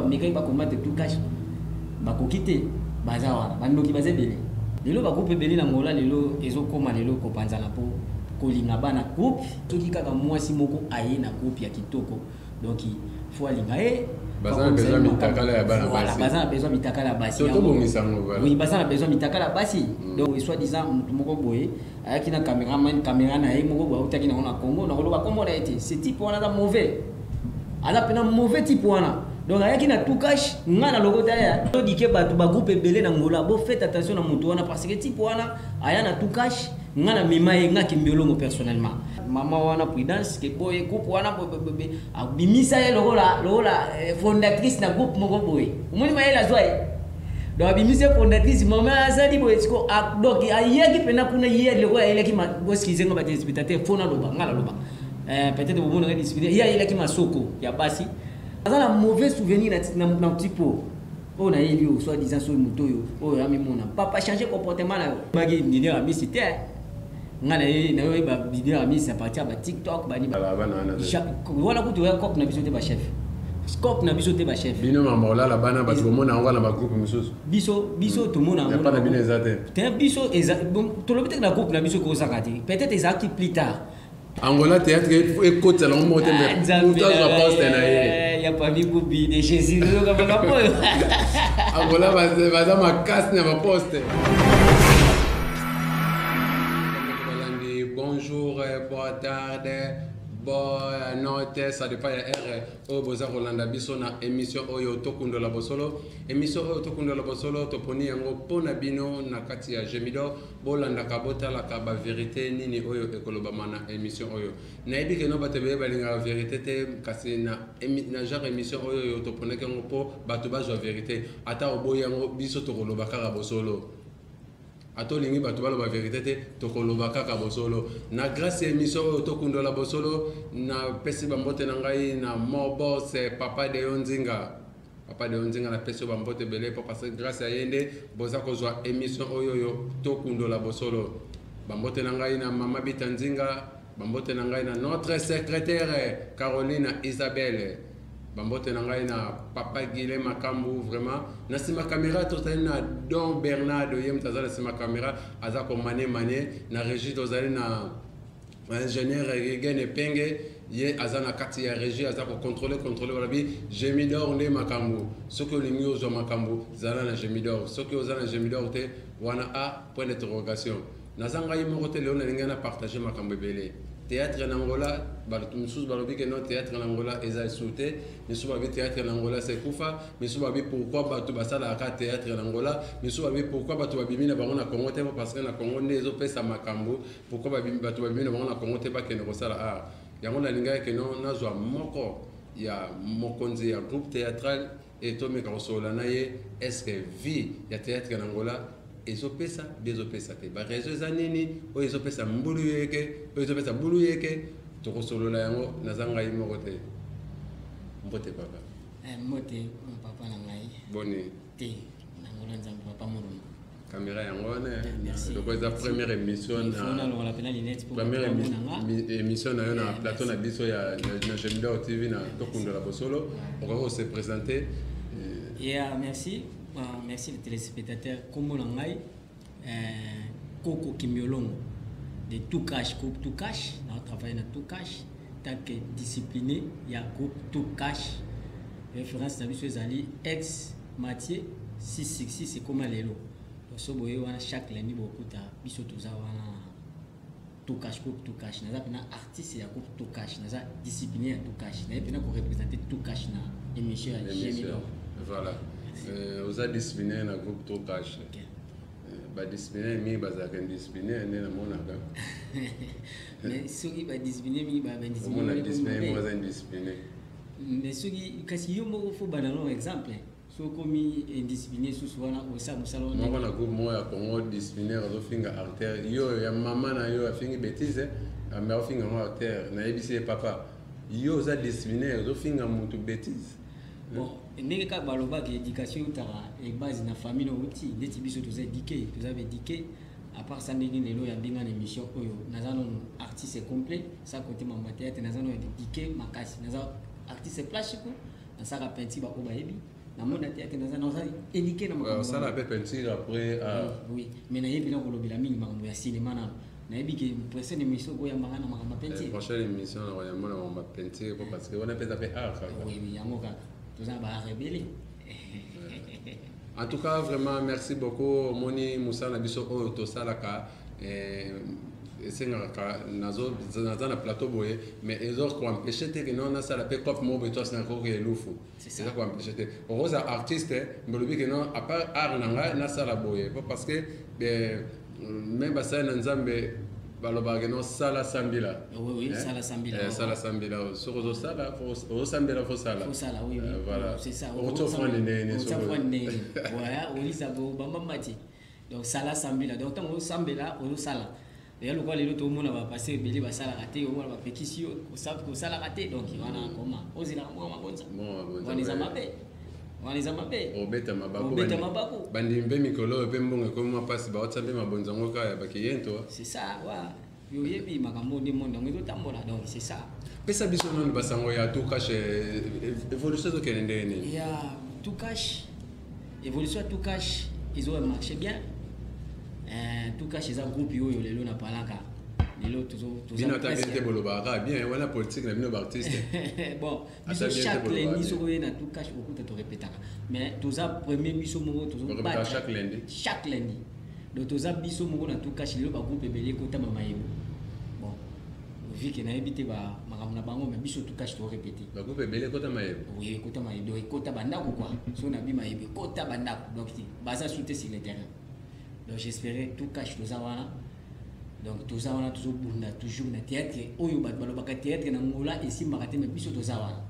Bamekaki ba combattre tout cash, bakoki te, baza wana, bandoki baza ebele. Lelo ba groupe ebele na Angola lelo ezokoma lelo kopanzana po kolinga bana groupe. Soki kaka mwasi moko aye na groupe ya kitoko, donc faut alinga ye. Baza na besoin mitakala ya bana basi. Baza na besoin mitakala ya basi. Tobongisa yango voilà. Oui, baza na besoin mitakala ya basi. Donc soit disant mutu moko boye ayaki na cameraman, camera na ye moko boye autaki nango na Congo, nakoloba kombo na ye te. Ce type wana aza mauvais. Aza pena mauvais type wana. Donc ayaki na tout cash, nga na lokota ya todike bato ba groupe ebele na Angola, bo faites attention na mutu wana parce que type wana aya na tout cash, nga na mema ye, nga Kimbiolongo personnellement. Mama wana Prudence ke boye groupe wana abimisa ye lokola lokola fondatrice na groupe moko boye. Omoni mayele azwa ye. Donc abimisi ye fondatrice, mama azali boye siko donc ayaki pena kuna ye lokola ayelaki ma boskize nga ba téléspectateurs fo naloba, nga naloba. Peut-être bomona nga discipline, ye ayelaki masoko ya basi. Aza na mauvais souvenir na na tipo oyo nayeli yo soit disant soki moto oyo oyo amimona papa changer comportement na yo. Baki leader ya misi te. Nga na ye na yo ba leader ya misi à partir ya ba TikTok bani ba wana kutu ya cop na biso te ba chef. Cop na biso te ba chef. Bino mama olala bana bato bomona yango na ba groupe mosusu. Biso biso tomona yango. Ya pa na bino eza te. Te biso eza tolobi te na groupe na biso kozaka te. Peut-être ezalaki plus tard. Angola théâtre ekotisa nango moko te mais moto azwa poste na ye. Ya Pabi Kubi de Jésus oyoka makambo oyo. Angola baza makasi na baposte. Balandi bonjour, boa tarde, boa noite, ça dépend ya heure oyo boza kolanda biso na émission oyo tokundola bosolo. Émission oyo tokundola bosolo toponi yango mpo na bino na kati ya Gemidor. Bolandaka, botalaka ba verite nini oyo ekolobama na emission oyo. Nayebi ke no bato ebele balingaka verite te, kasi na, na genre emission oyo oyo toponaki yango mpo bato bazwa verite. Ata oboyi yango, biso tokoloba kaka bosolo. Ata olingi bato baloba verite te, tokoloba kaka bosolo. Na grâce ya emission oyo tokundola bosolo, napesi bambote na ngai na mon boss Papa Deo Nzinga. Papa Deo Nzinga napesi yo bambote ebele mpo parce que grâce ya ye nde boza kozwa émission oyo oyo tokundola bosolo. Bambote na ngai na Mama Bita Nzinga, bambote na ngai na notre secrétaire Caroline Isabelle, bambote na ngai na Papa Guilhem Makambu. Vraiment na sima caméra tozali na Don Bernard, ye moto aza na sima caméra aza komane mane. Na régie tozali na ingénieur Rigene Epenge, ye aza na kati ya régie aza ko contrôler contrôler. Balobi Gemidor nde makambo, soki olingi ozwa makambo zala na Gemidor, soki oza na Gemidor te wana a point d'interrogation. Naza ngai moko te lelo nalingi na partager makambo ebele. Théâtre na Angola, bato mosusu balobi ke non, théâtre na Angola eza esu te. Misusu balobi théâtre na Angola se kufa. Misusu balobi pourquoi bato basalaka théâtre na Angola. Misusu balobi pourquoi bato babimi na bango na Congo te, parce que na Congo nde ezopesa makambo. Pourquoi bato babimi na bango na Congo te bakende kosala art. Yango nalingaki ke non, nazwa moko ya mokonzi ya groupe théâtral e tomeka kosolola na ye, est-ce que vie ya théâtre na Angola ezopesa bi ezopesa te, ba raison eza nini oyo ezopesa mbulu yeke, oyo ezopesa bulu yeke, tokosolola yango. Naza ngai moko te. Mbote papa. Mbote papa na ngai. Boni? Te, na Angola nzambe papa Molongo. Caméra yango wana. Donc eza première émission na première émission na yo na plateau na biso ya na Gemidor TV na tokundola bosolo. Okoki ko se présenter. Yeah, merci. Merci les téléspectateurs. Kombo na ngai Koko Kimbiolongo de Tout Cash, groupe Tout Cash. Na travailler na Tout Cash tant que discipliné ya groupe Tout Cash. Référence na biso ezali ex Mathieu 666 ekoma lelo. So boye wana chaque lundi bokuta biso toza wana Tout Cash, groupe Tout Cash. Naza pena artiste ya groupe Tout Cash, naza discipliné ya Tout Cash. Naye pena ko représenter Tout Cash na émission ya Gemidor. Voilà. Oza discipliné na groupe Tout Cash. Okay. Ba discipliné mingi bazalaka indiscipliné nde namonaka. Mais soki ba discipliné mingi ba indiscipliné. Omona discipliné moko aza indiscipliné. Mais soki kasi yo moko faut bana no exemple. Soki okomi indiscipliné susu wana osala mosala wana. Moko na groupe moko ya Congo disciplinaire azofinga artère yo ya mama na yo afingi bêtise, mais aofinga yango artère. Nayebisi ye papa yo oza disciplinaire ozofinga mutu bêtise. Bon, ndenge kaka balobaka éducation eutaka ebase na famille na outi ndeti biso toza éduqué, toza éduqué. À part ça ndenge lelo ya binga na émission oyo naza nono artiste complet, ça côté mama théâtre naza nono éduqué makasi, naza artiste plastique, nasaka peinture ba oyo bayebi. Na monde ya théâtre naza éduqué na makambo. Osala mpe peinture après? Oui, mais nayebi na kolobela mingi makambo ya cinéma. Nano nayebi ke prochaine émission okoyambanga na makambo ya peinture. Prochaine émission na koyamba na makambo ya peinture, po parce que wana mpe eza mpe art kaka. Oui, yango kaka, toza na baart ebele. En tout cas, vraiment merci beaucoup. Omoni mosala na biso oyo tosalaka, esengaka naza na plateau boye, mais eza koempêche te ke no nasala mpe cope moko boye to asinaka koko elufu. Eza koempêche te. Okoza artiste, mbolobi ke non, à part art na ngai nasala boye, po parce que même basali na Nzambe balobaka ke non, sala sambila. Oui, sala sambila. Sala sambila. Soki ozosala, ozosambela, fosala. Fosala, oui. Voilà. C'est ça. Okotia ofrande ndenge. Okotia ofrande ndenge, voilà, olisa bambamba ti. Donc sala sambila, donc ntango ozosambela, ozosala eya lokola lelo tomona bapasteur ebele basalaka te, omona bapekisi yo kosalaka te. Donc wana koma ozelaka mwa mabonza wana, eza mabe, wana eza mabe. Obeta mabaku. Obeta mabaku. Bandimi mpe mikolo oyo mpe mbongo ekomi mwa mpasi, baotia mpe mabonza yango kaka ya bakeyento. C'est ça, wa yo oyebi makambo nde monde yango ezotambola, donc c'est ça. Pesa biso nanu basango ya Tukash, évolution ezokende ndenge nini? Ya Tukash, évolution ya Tukash ezo marche bien. Tukash eza groupe oyo lelo na palaka lelo Bino ata bien te, bolobaka bien wana politique na bino baartiste. Bon, biso chaque lundi soki oye na Tukash, okuta torepetaka, mais toza premier biso moko. Tozobattre chaque lundi? Chaque lundi. Donc toza biso moko na Tukash. Lelo bagroupe ebele ekotama mayebo, bon, vu ke nayebi te makambo na bango, mais biso Tukash torépété. Bagroupe ebele ekota mayebo? Oui, ekota mayebo. Donc ekota bandako quoi. So na bi mayebo, ekota bandako, donc baza su te sur le terrain. Donc j'espérais Tukash toza wana. Donc toza wana, tozobunda toujours na théâtre oyo bato balobaka théâtre na Ngola esimbaka te, mais biso toza wana,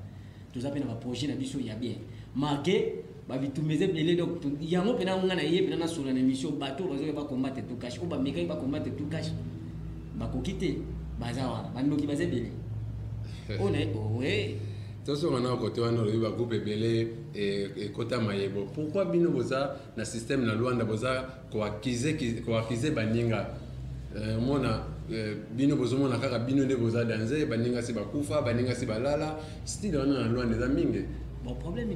toza mpe na baprojet na biso ya bien, malgré babitumba eza ebele. Donc yango mpena nga na ye mpena nasola na émission, bato oyo bazoya bacombattre Tukash, oyo bamekaki bacombattre Tukash, bakoki te, baza wana, bandoki baza ebele oyo na ye. Tozonga na kote wana, olobi bagroupe ebele ekota mayebo. Pourquoi bino boza na système na Lwanda, boza koaccuser baninga? Omona bino bozomona kaka bino nde boza danze, baninga si bakufa, baninga si balala. Style wana na Lwanda eza mingi. Bon, problème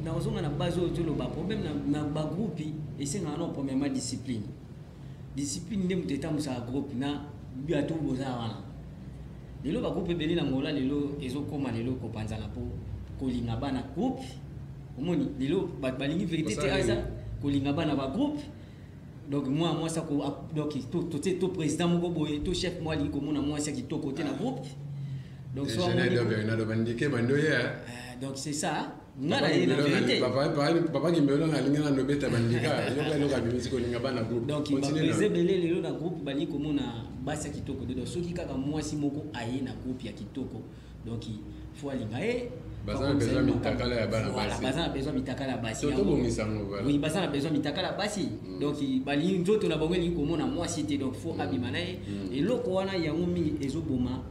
nazonga na base oyo toloba, problème na bagroupe esengaka no premièrement discipline. Discipline nde moto etambwisaka groupe na bato boza wana. Lelo bagroupe ebele na Ngola lelo ezokóma lelo kopanzana mpo kolinga bana groupe. Omoni lelo bato balingi vérité te, aza kolinga bana bagroupe. Donc moi mwasi donc to président moko boye to chef moko alingi komona mwasi ya kitoko te na groupe. Donc so bandike bando ye. Donc c'est ça, nga na ye na vérité. Papa Kimbelo alingi nano obeta bandika, yoka eloko abimisi kolinga bana groupe. Donc baprese ebele lelo na groupe balingi komona basi ya kitoko te. Donc soki kaka mwasi moko aye na groupe ya kitoko, donc faut alinga ye. Baza na besoin mitakala ya bana basi. Baza na besoin mitakala ya basi. Tobongisa yango, voilà. Oui, baza na besoin mitakala ya basi. Donc balingi nzoto na bango elingi komona mwasi te, donc faut abima na ye. Eloko wana yango mingi ezoboma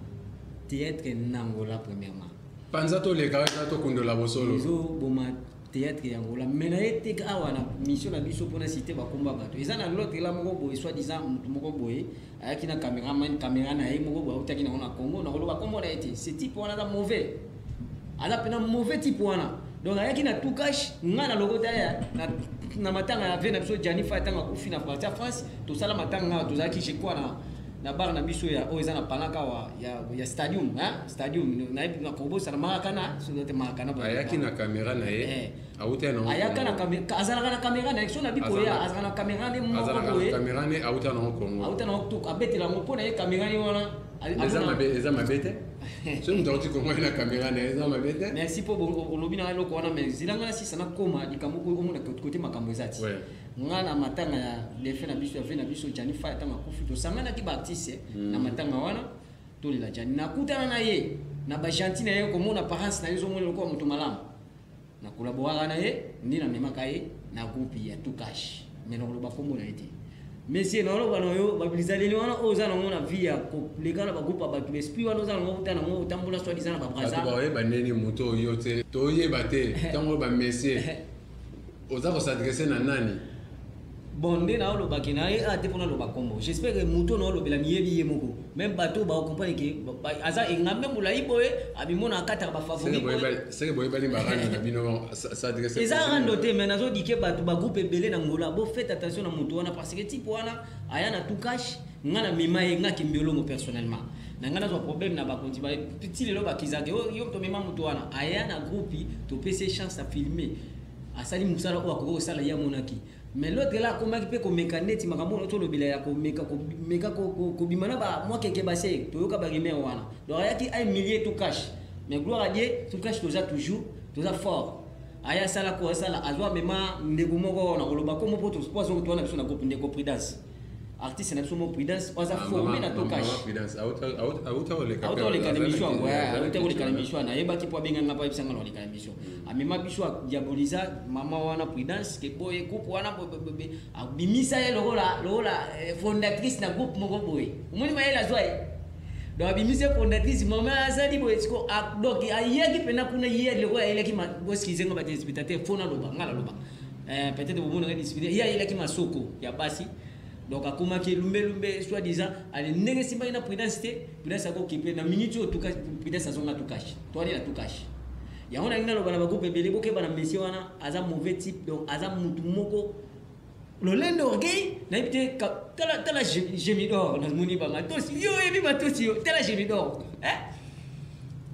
théâtre na Ngola premièrement. Panza toleka eza tokundola bosolo. Ezoboma théâtre ya Ngola, mais na ye te awa na mission na biso mpona cité bakomba bato. Eza na l'autre la moko boye, soi disant motu moko boye ayaki na caméraman, caméra na ye moko boye autaki nango na Congo. Nakoloba kombo na ye te. Ce type wana aza mauvais, aza mpena mauvais type wana. Donc ayaki na Tukash, nga na lokota ya na matanga ya ve na biso Jani Fa. Ntango akufi na parti ya France, tosala matanga awa, tozalaki, je crois, na bar na biso ya oyo eza na Palanka awa ya stadium, hein? Stadium nayebi na kobosana Marakana te, Marakana. Ayaki na caméra na ye, auta na Ayaka na caméra, azalaka na caméra na ye. So na bikoya, azalaka na caméra ne moko boye. Caméra ne auta na Congo. Auta na to abetela yango mpo na ye caméra ne wana. Eza mabe te soki moto auti Congo na caméra na ye, eza mabe te. Merci mpo olobi na eloko wana, mais zilanga na sisa nakoma likambo omona kote makambo eza ti nga na matanga ya lefe na biso ya ve na biso Jani Fa. Ntango akufi, tosanganaki baartiste na matanga wana, tolela Jani. Nakutana na ye na bagentil na ye, komona apparence na ye, ozomona lokola moto malamu. Nakolaboraka na ye nde namemaka ye na groupe ya Tukash, mais nakoloba kombo na ye te. Monsieur, naloba na yo, bizaleli wana oyo oza nango na vie ya koleka na bagroupe ya bato, esprit wana oza nango, uta nango otambola soi disant na babraza. Bato bayeba ndeni moto oyo te, toyeba te ntango oyo bamesie oza kos'adresser na nani. Bon, nde naolobaki na ye te mpona aloba kombo. J'espère que moto naolobela miyebi ye moko, même bato baocomprendre ke aza engambe molai boye, abimona akataka bafavori. Seke boyebani, barando na bino. Eza rando te, mais nazodike bato bagroupe ebele na Ngola, bofaites attention na moto wana, parce que type wana aya na tout cash. Nga na mema ye, nga Kimbiolongo personnellement, na nga nazwa problème na bakonzi ti lelo bakizaka yo. Tomema moto wana, aya na groupe, topesi ye chance afilme, asali mosala oyo akoki kosala, ye amonaki. Mais l'autre là akomaki mpe komeka neti makambo oyo tolobela ya komeka komeka kobima na bamwa keke base, toyoka barumeur wana. Donc ayaki ahumilie tout cash, mais gloire à Dieu, tout cash toza toujours, toza fort. Aya asala ko asala, azwa mema ndeko moko na koloba kombo mpo azongo towana biso na groupe, ndeko Prudence, artiste na biso mo Prudence, oyo aza formé na Tokash. Auta koleka na émission yango, auta koleka na émission. Nayebaki mpo abenganga mpo ayebisanga na koleka na émission. Amema biso, adiabolisa mama wana Prudence ke boye groupe wana, abimisa ye lokola fondatrice na groupe moko boye. Omoni mayele azwa ye, donc abimisi ye fondatrice, mama azali boye siko. Donc ayaki mpena kuna, ye lokola ayelaki, boexcuser nga batéléspectateur, fo naloba, nga naloba, peut-être bomonaka discipline, ye ayelaki masoko ya basi. Donc akomaki lumbelumbe, soi disant ale ndenge esimbaki na Prudence te. Prudence akokipe na minute oyo, Prudence azonga Tukash, toali na Tukash. Yango nalingi naloba na bagroupe ebele, bokeba na monsieur wana, aza mauvais type. Donc aza mutu moko lolendo, orgueil, nayebi te. Tala, tala Gemidor, namoni bamatosi, yo oyebi matosi yo, tala Gemidor,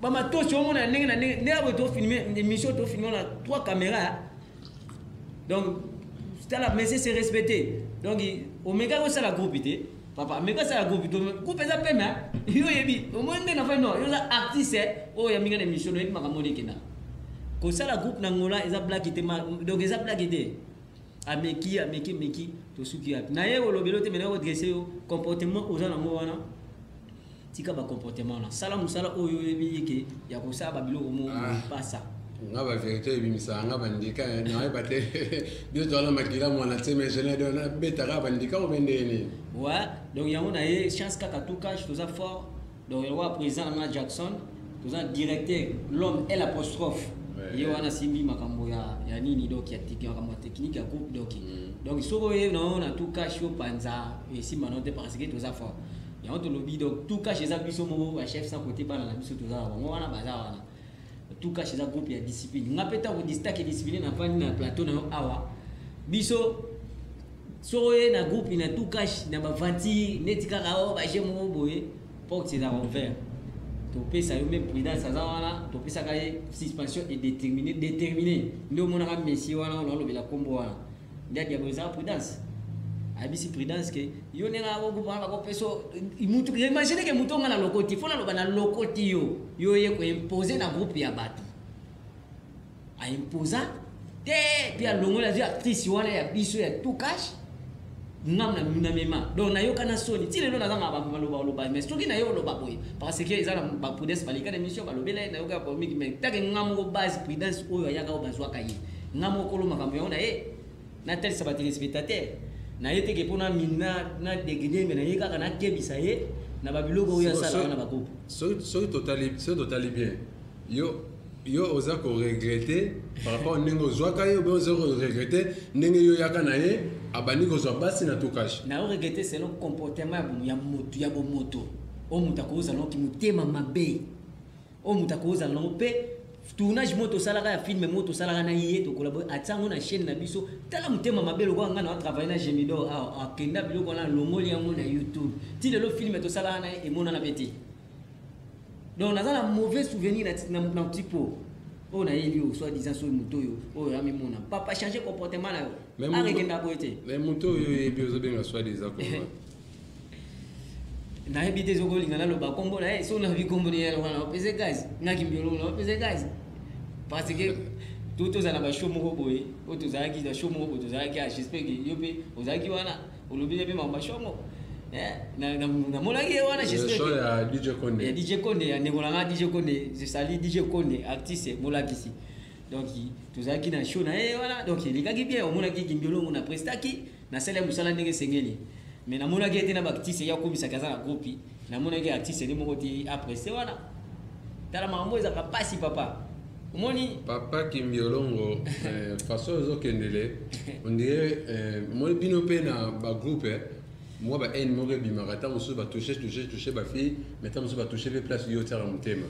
bamatosi omona ndenge na ndenge ndenge boye. Tofilme émission, tofilme na trois caméras. Donc tala, monsieur c'est respecté. Donc omeka kosala groupe te, papa, ameka asala groupe te, groupe eza peme. Yo oyebi, omoni nde nafai non, yo oza artiste oyo yaminga na émission, oyebi makambo oyo ekenda kosala groupe na Ngola, eza blague te. Donc eza blague te. Ameki, ameki, ameki, tosuki wapi? Na ye olobeli te, me naye kodresse yo comportement oza nango wana. Tika bacomportement wana, sala mosala oyo oyebi yeke ya kosala babiloko mo pasa. Nga bavérité ebimisaka nga bandika, nayeba te, biso toza na makila mwana te, mais gene nabetaka bandika obe ndenge nini? Ouais, donc yango na ye chance kaka, tout cash toza fort. Donc yango président na nga Jackson, toza directeur, l'homme L apostrophe, ye wana asimbi makambo ya nini, donc ya makambo ya technique ya groupe. Donc soki oye na na tout cash, opanza esimba no te, parce que toza fort. Yango tolobi, donc tout cash eza biso moko bachef, sans côté bana na biso toza na bango wana, baza wana. Tout cash eza groupe ya discipline. Nga mpe ntango distake discipline, nafandi na plateau na yo awa. Biso soki oye na groupe na tout cash na baventure neti kaka oyo baje moko boye, porte ezaka ouvert, topesa yo. Même Prudence aza wana, topesaka ye suspension indéterminé, déterminé. Nde omonaka monsieur wana oyo naolobela nkombo wana, nde adiabo ezaka Prudence. Ayebisi Prudence ke yo ndenge akogroupe wana bakopesa mutu. Imagine ke mutu onga na lokoti, fo naloba na lokoti yo, yo ye koimpose na groupe ya bato, aimposa te, mpe alongoli, azwi actrice wana ya biso ya tout cash, ngam na mema. Donc nayoka na soni ti lelo, nazanga maloba oloba, mais soki na yo oloba boye, parce que eza na baprudence baleka na émission, balobela ye, nayoka polémique. Mais take nga moko base Prudence oyo ayaka, oyo bazwaka ye, nga moko kolo makambo yango na ye, natalisa batéléspectateur na ye teke mpona na degré, me na ye kaka nakebisa ye na babiloko oyo asala wana bagroupe. Soki totali bien, yo oza koregretter par rapport ndenge ozwaka ye, obe oza koregretter ndenge yo oyaka na ye, abandi kozwa basi na Tokash? Na oregretter selon comportement ya moto, ya bomoto oyo moto akozala noki motema mabe, oyo moto akozala nango. Mpe tournage moko tosalaka ya film moko tosalaka na ye, tokolabo, atia yango na chaîne na biso. Tala motema mabe, lokola ngai na atravaille na Gemidor awa, akenda biloko wana, alongoli yango na YouTube. Ti lelo film tosalaka na ye emonana mpe te. Donc naza na mauvais souvenir na tipo oyo nayeli oyo soi disant soki moto oyo oyo amimona. Papa, change comportement na yo, arekenda boye te. Mais moto oyo oyebi, ozobenga soi disant comment? Nayebi te soki olinga naloba nkombo na ye. Soki nayebi nkombo na ye, aloba na opese gaz, ngaki mbiolongo na opese gaz, parce que to tozala na bashow moko boye oyo tozalaki na show moko boye tozalaki. J'espère que yo mpe ozalaki wana, olobi mpe makambo bashow yango, namonaki ye wana. J'espère ya DJ Konde. Ya DJ Konde, ya ndeko na nga DJ Konde. Je salue DJ Konde, artiste molakisi. Donc tozalaki na show na ye wana, donc elekaki bien. Omonaki Kimbiolongo na prestaki, nasali ya mosala ndenge esengeli, mais namonaki ete na baartiste ya komisaka aza na groupe, namonaki artiste nde moko te apreste wana. Tala makambo ezalaka pasi, papa. Omoni Papa Kimbiolongo, façon ozokendele, on dirait moi bino mpe na bagroupe mwa ba haine moko ebimaka. Ntango mosusu batouche, touche, touche bafille, mais ntango mosusu batouche mpe place yo otiaka motema.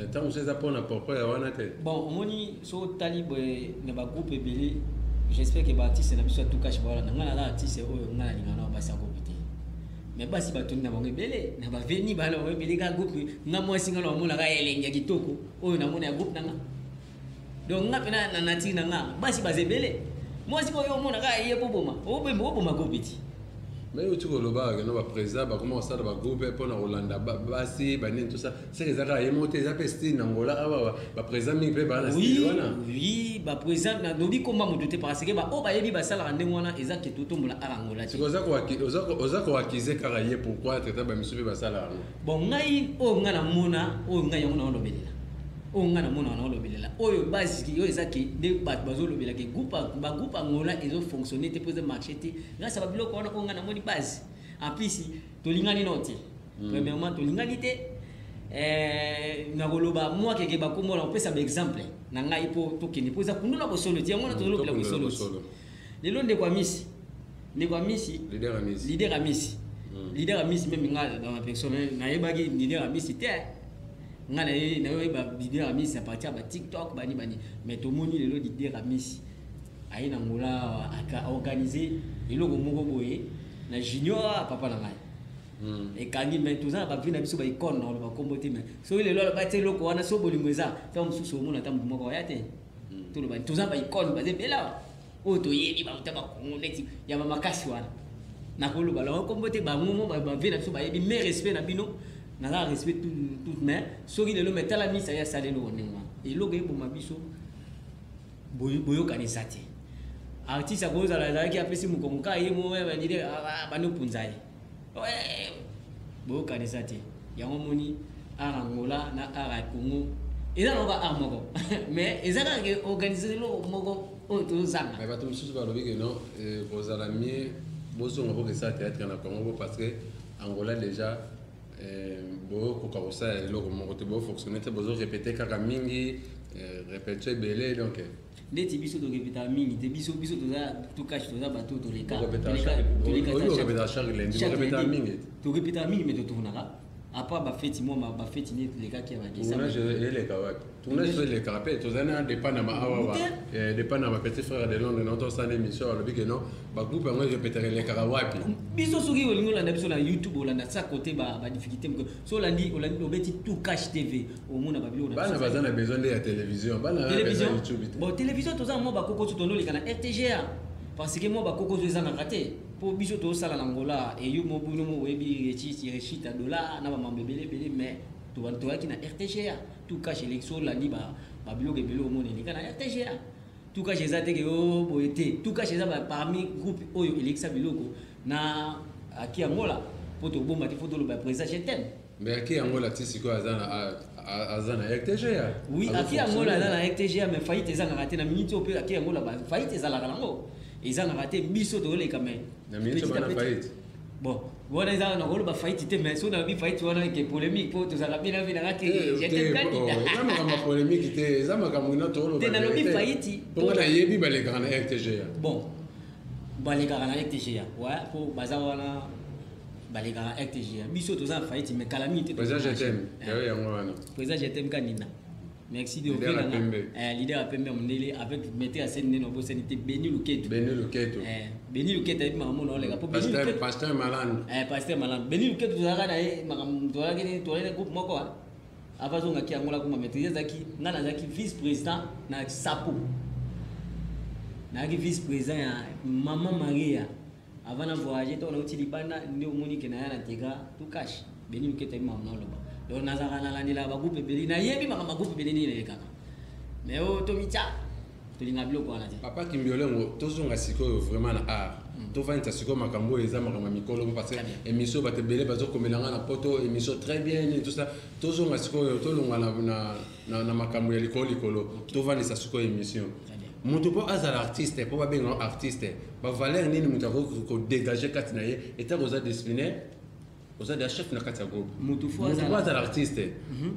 Ntango mosusu eza mpona propre ya wana te. Bon, omoni, so otali boye na bagroupe ebele, j'espère que baartiste na biso ya Tukash baolanda ngai. Naza artiste oyo ngai nalingaka na basi ya groupe te, mais basi batondi na bango ebele na baveni, bana bango ebele kaka groupe. Nga mwasi nga na bamonaka elengi ya kitoko oyo namona ya groupe na nga. Donc nga mpena na nature na nga, basi baza ebele. Mwasi oyo omonaka ye po boma oboma groupe ti. Mais oti koloba keno baprésident bakoma kosala bagroupe mpona kolanda basi banini, tout ça, seke eza kaka ye moko te, eza mpe style na Ngola awa, baprésident mingi mpe baa na style wana. Oui, baprésident nalobi komba moto te, parce que baoyo bayebi basalaka ndenge wana, eza ke totombola art Angola te. Oza koaccuser kaka ye, pourquoi traita bamisu mpe basala yango? Bon, ngai oyo ngai namona, oyo ngai yango naolobelela, oyo ngai namona naolobelela, oyo base oyo eza ke nde bato bazolobela ke groupe, bagroupe Angola ezofonctionne te mpo eza marché te grâce ya babiloko wana oyo ngai namoni base. En plus tolingani no te. Premièrement tolingani te. Nakoloba mwa keke bakombo na kopesa baexemple na ngai mpo tokende, mpo eza kundula bosolo ti yango wana tozolobela bosolo ti. Lelo ndeko Amisi, ndeko Amisi, leader Amisi, leader Amisi, leader Amisi, même nga dans ma personne nayebaki leader Amisi te. Nga nayeba leader Amisi à partir ya baTikTok bani bani. Mais tomoni lelo leader Amisi aye na Ngola, aka organiser eloko moko boye na Junior papa na ngai. Ekangi, mais toza na bavie na biso, baicone na oloba kombo te. Mais soki lelo aloba te eloko wana, so bolingo eza, ntango mosusu omona ata motu moko aya te. Toloba toza baicone, baza ebele awa oyo toyebi, bauta bakongo neti ya bamakasi wana. Nakoloba lango kombo te, bango mo bavie na biso bayebi. Mais respect na bino, naza respect tout. Mais soki lelo, mais tala misa ye asala eloko ndenge wana, eloko eboma biso boyokanisa te. Artiste akozala azalaki apesi mokongo kaka ye mo leader bandi opunza ye, boyokanisa te. Yango moni art Angola na art ya Congo eza nango ka art moko, mais eza kaka ke organise eloko moko oyo tozanga. Mais bato mosusu balobi ke non, kozala mieux bozonga mpo kesala théâtre na Congo, po parce que Angola déjà bokoka kosala eloko moko te, bofonctionne te, bozorépéte kaka mingi, répétition ebele, donc Neti biso torépétaka mingi te. Biso toza tokashi, toza bato toleka. Orépétaka chaque lundi, borépétaka mingi. Torépétaka mingi, mais totournaka à part bafeti, mwa bafeti nde elekaki ya tournage. Eleka wapi tournage? So elekaka mpe tozali na dépend na maawa, dépend na bapetit frère de Londres na tosala émission, alobi ke non, bagroupe yango erépétaka, elekaka wapi? Biso soki olingi olanda biso na YouTube, olanda sa côté badifficulté moko. So olandi, olandi, obeti Tout Cash TV, omona babiloko. Bana baza na besoin nde ya télévision, bana télévision. Bon, télévision toza mwa bakoko so tondoleka na RTGA, parce que mwa bakoko so ezangaka te, mpo biso tozosala na Ngola eyo mobino mo oyebi rechita dollar na bamambo ebele ebele. Mais toyaki na RTGA, Tout Cash eleki. So olandi babiloko ebele, omona eleka na RTGA. Tout Cash eza te ke o boye te. Tout Cash eza parmi groupe oyo elekisa biloko na aki Angola, mpo tobomba te, fo toloba président, je t'aime. Mais aki Angola ti sikoyo aza na RTGA. Oui, aki Angola aza na RTGA, mais faillite ezangaka te. Na minute oyo mpe aki Angola faillite ezalaka nango, ezangaka te. Biso toleka, mais Na minute bana faillite. Bon, wana eza na koloba faillite te, mais so nalobi faillite wana ke polémique, mpo tozalaka bien na nanga te. Eza makambo ya polémique te, eza makambo ina toloba. Te, nalobi faillite. Mponga nayebi balekaka na RTGA. Bon, balekaka na RTGA, ouais, mpo baza wana balekaka RTGA. Biso toza na faillite, mais kala mingi te. Président, je t'aime, yayo yango wana. Président, je t'aime kanina, merci de leader ya pembe. Leader ya pembe ya mondele avec maître aseni nene obosani te, Beni Luketu. Beni Luketu. Beni Luketu ayebi makambo na oleka po Pasteur Malande. Pasteur Malande, Beni Luketu, tozalaka na ye makambo, tozalaki tozalaki groupe moko avant azongaki yango la kuma maîtrise. Azalaki, ngai nazalaki vice président na sapo, nazalaki vice président ya Mama Maria avant na voyage. Ntango nauti libanda nde omoni ke naya na tega Tout Cash. Beni Luketu ayebi makambo na oloba. Donc nazalaka nalandelaka bagroupe ebele, nayebi makambo bagroupe ebele nini elekaka, mais oyo tomitya tolinga biloko wana te. Papa Kimbiolengo, tozonga sikoyo vraiment na art. Tovandisa sikoyo makambo oyo eza makambo ya mikolo, parce que émission bato ebele bazokomela nga na poto, émission très bien, nini, tout ça. Tozonga sikoyo, tolonga na makambo ya likolo likolo, tovandisa sikoyo émission. Moto mpo azala artiste, mpo babenga artiste, bavaleur nini moto akoki kodégage kati na ye etako oza disciplinaire? Oza deja chef na kati ya groupe. Moto fo Moto azala. po azala artiste,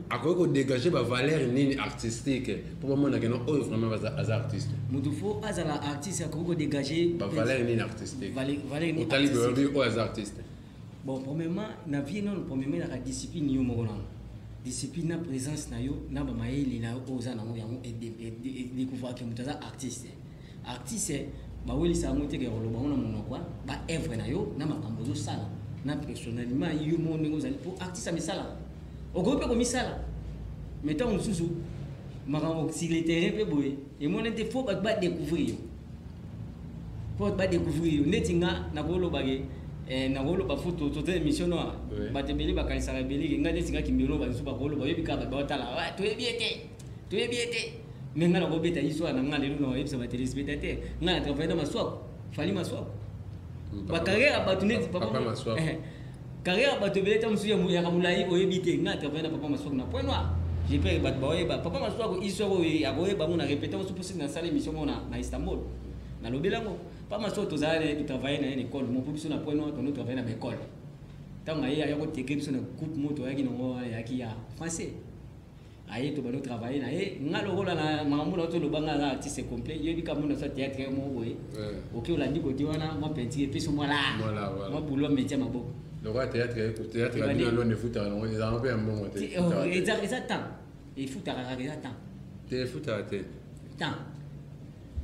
akoki kodégage bavaleur nini artistique mpo bamonake no oyo vraiment aza artiste? Moto fo azala artiste, akoki kodégage bavaleur nini artistique? Valeur nini Otali artistique? boyobi oyo aza artiste. Bon, premièrement, na vie nano, premièrement ezalaka discipline. Yo moko nano, discipline na présence na yo na bamayele na yo oyo oza nango, yango edécouvraka moto aza artiste. Artiste bawelisa yango teke ya koloba ngo na monoko, baœuvre na yo na makambo ozosala na personnellement yo moko ndenge ozali. Mpo artiste amisala, okoki mpe komisala, mais ntango mosusu makambo sur le terrain mpe boye emoni te. Fo bato badécouvrir yo, po badécouvrir yo. Neti nga nakolobake, nakoloba fo tota émission no, bato ebele bakanisaka ebele ke nga neti nga Kimbelo. Balisusu bakoloba, oyebi kaka, bato baotala, toyebi ye te, toyebi ye te. Mais nga nakobeta histoire na nga lelo, na oyebisa batéléspectateur, nga na travaille na Maswako, Fali Maswako. Bacarrière ya bato neti Papa Maswako. Carrière ya bato ebele, ta mosusu yaka molai, oyebi te. Nga na travaille na Papa Maswako na Point Noir. J'espère bato baoyeba Papa Maswako, histoire oyo akoyeba ngo na répété mosusu mposi nasala émission moko na Istanbul, nalobeli yango. Papa Maswako, tozala na ye, totravaille na ye na école mo, mpo biso na Point Noir tono travaille na baécole. Ntango aye, aya koteke biso na groupe mo toyaki nango wana, eyaki ya français. Aye, tobandi otravaille na ye. Nga lokola na makambo na toloba, nga aza artiste complet. Yebi ka mona so théâtre moko boye, oke olandi kote wana, mwa peinture epesi mwa la mwa boulot, métier maboko. Lokola théâtre, théâtre ya bino alone efutaka nango, ezalaka mpe ya mbongo te. Eza temps efutaka kaka, eza temps. Te, efutaka te. Temps.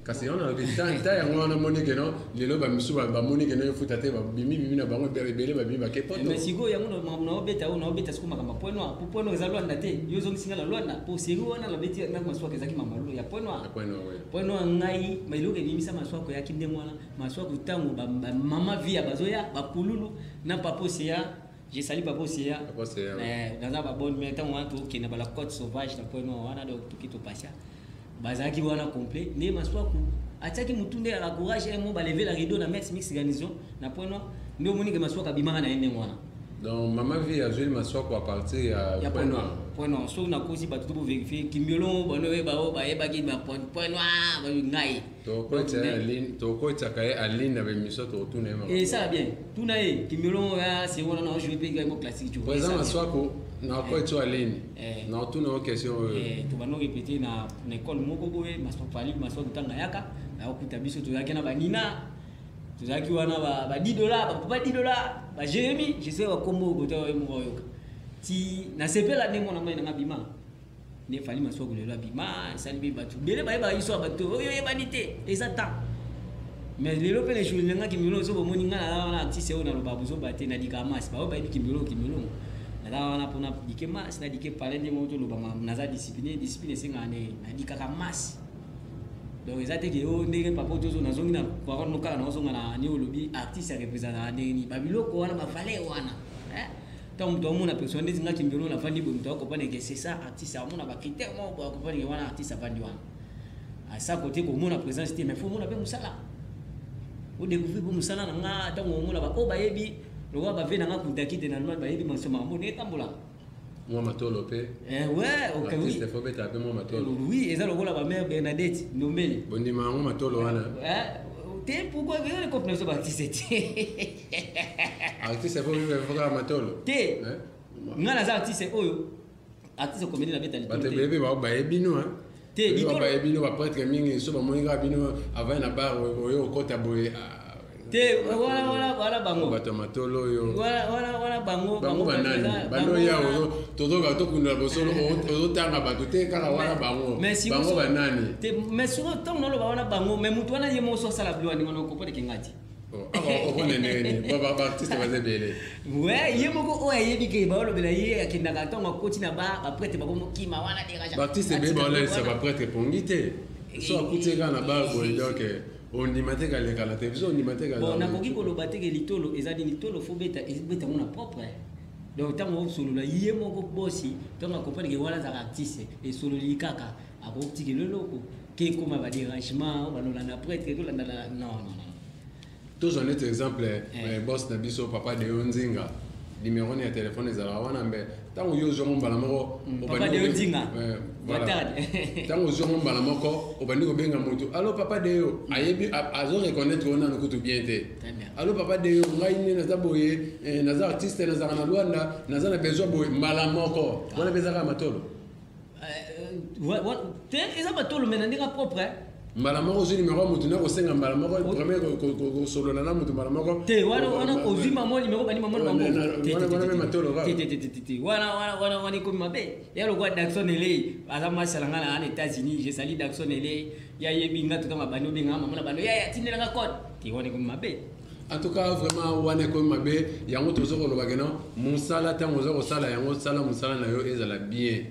Kasi yango nalobi ta yango wana, moni keno lelo bamisu bamoni keno efuta te, babimi bimi na bango ebele, babimi bake Poto. Mais sikoyo yango makambo naobeta oyo, naobeta sikoyo makambo ya Point Noir, po Point Noir eza Lwanda te. Yo ozongisinga na Lwanda, po série wana nabeti na Maswako ezalaki mamalo ya Point Noir. Point Noir, oui. Point Noir, ngai eloko ebimisa Maswako eyaki ndenge wana. Maswako, ntango bamama via bazoya, bapululu na Papa Oseya, je salue Papa Oseya. Papa Oseya, oui. Naza babonne, mais ntango wana tokende bala Côte Sauvage na Point Noir wana, donc toki topasia, bazalaki wana complet. Nde Maswaku atiaki mutu nde ala courage mo balever la rideau na Max Mix Garnison na Point Noir. Nde omoni ke Maswaku abimaka na ye ndenge wana. Donc mama vie azweli Maswako à partir ya ya Point Noir. Point Noir, soki nakosi, bato to bovérifie. Kimbiolongo bano oyeba oyo bayebaki ba Point Noir ngai. Tokotiaka ye aline na bémission, tokotuna ye makambo. Esala bien, tuna ye Kimbiolongo ya seri wana na ojoue mpe mo classique. Président Maswako, nakoti aline, naotuna yo question oyo. Tobanda répété na école moko boye. Maswako, Maswako ntango ayaka, akokuta biso tozalaki na banina, tozalaki wana ba 10 $, bapapa 10 $, ba Jérémi, je sais bakombo kote oyo moko oyoka ti nasepela ndenge mwana mai nanga bima. Nde Fali Maswako lelo abima, esali mpe bato ebele bayebaka biso ya bato oyo oyebani te, eza temps. Mais lelo mpe na jour nanga Kimbilongo, so bomoni nga naza wana artiste oyo naloba bozoba te, nadika masi baoyo bayebi Kimbilongo. Kimbilongo naza wana mpona dike masi, nadike pale ndenge moko toloba, naza discipline. Discipline esengaka nde nadikaka masi. Donc eza te ke o ndenge papa tozo nazongi na parole no kaka nazonga na ni olobi artiste arepresentaka ndenge nini, babiloko wana, bavaleur wana. Ntango moto amona personne neti nga Kimbelo nafandi boye, moto akocomprendre ke c'est ça artiste. Amona bacritère moko boye, akocomprendre ke wana artiste avandi wana. Asa kote komona présence te, mais faut omona mpe mosala, odécouvrir mpe mosala na nga. Ntango omona oyo bayebi lokola bave na nga kutaki te na Allemagne, bayebi maso makambo ndenge etambolaka. Mwa matolo mpe. Ouais, ok, oui. Artiste fo beta mpe mwa matolo. Oui, eza lokola bamare Bernadette Ndombele. Bondima yango matolo wana. Te, pourquoi eza lekope na biso baartiste te? Artiste fo vivre kaka matolo? Te, nga naza artiste oyo, artiste comédie, nabeta Bato ebele mpe bayebi bino. Te. Bayebi bino, baprêtre mingi so bamoni kaka bino avant na bar oyo okota boye. Te, wana wana wana bango. Bato ya matolo oyo. Wana wana wana bango. Bango banani? Bando ya tozoka tokundela bosolo, ozotanga bato te kaka wana bango. Bango banani? Te, mais soki ntango naloba wana bango, mais motu wana ye moko so asala bilo wana, ndenge okopone kenga ti. Okone ndenge baartiste baza ebele. We ye moko oyo ayebi ke baolobela ye, akendaka ntango akoti na bar, baprêtre bakomokima wana, dérange. Baartiste ebele baolalisa baprêtre pongi te. So akuti kaka na bar boye, donc ondima te kaleka na télévision, ondima te. Bon, nakoki koloba te ke litolo eza nini. Litolo fo beta, ebeta ngo na propre. Donc ntango osolola ye moko bosi, ntango acomprendre ke wana azalaka artiste, esololi kaka, akotikela eloko ke ekóma badérangement, balolanda prêtre, tolanda. Non, non, non. Tozwa neti exemple, boss na biso Papa Deo Nzinga, numéro ya telefone ezalaka wana, mbe Ntango yo ozwango mbala moko, Papa Deo Nzinga. Voilà. Ntango ozwango mbala moko, obandi kobenga moto: "Allo, papa Deo." Ayebi, azo reconnaître yo nanu kutu bien te. Très bien. "Allo, papa Deo, ngai nde naza boye, naza artiste, nazalaka na Lwanda, naza na besoin boye." Mbala moko wana mpe ezaka matolo. Te, eza matolo, mais na ndenge propre, hein. Mbala moko ozwi numéro ya motu na kosenga, mbala moko premier kosolola na motu, mbala moko. Te, wana wana ozwi mama numéro, bandi mama bango. Wana mpe matolo kaka. Te, te, te, te, wana wana wana wana ekomi mabe. Ya lokwa Daxon Elei, aza masala nga na États-Unis. Je salue Daxon Elei, ya yebi nga totanga bandi obenga mama na bando ya tindelanga code te. Wana ekomi mabe. En tout cas, vraiment, wana ekomi mabe. Yango toza koloba keno mosala, ntango oza kosala yango, sala mosala na yo ezala bien,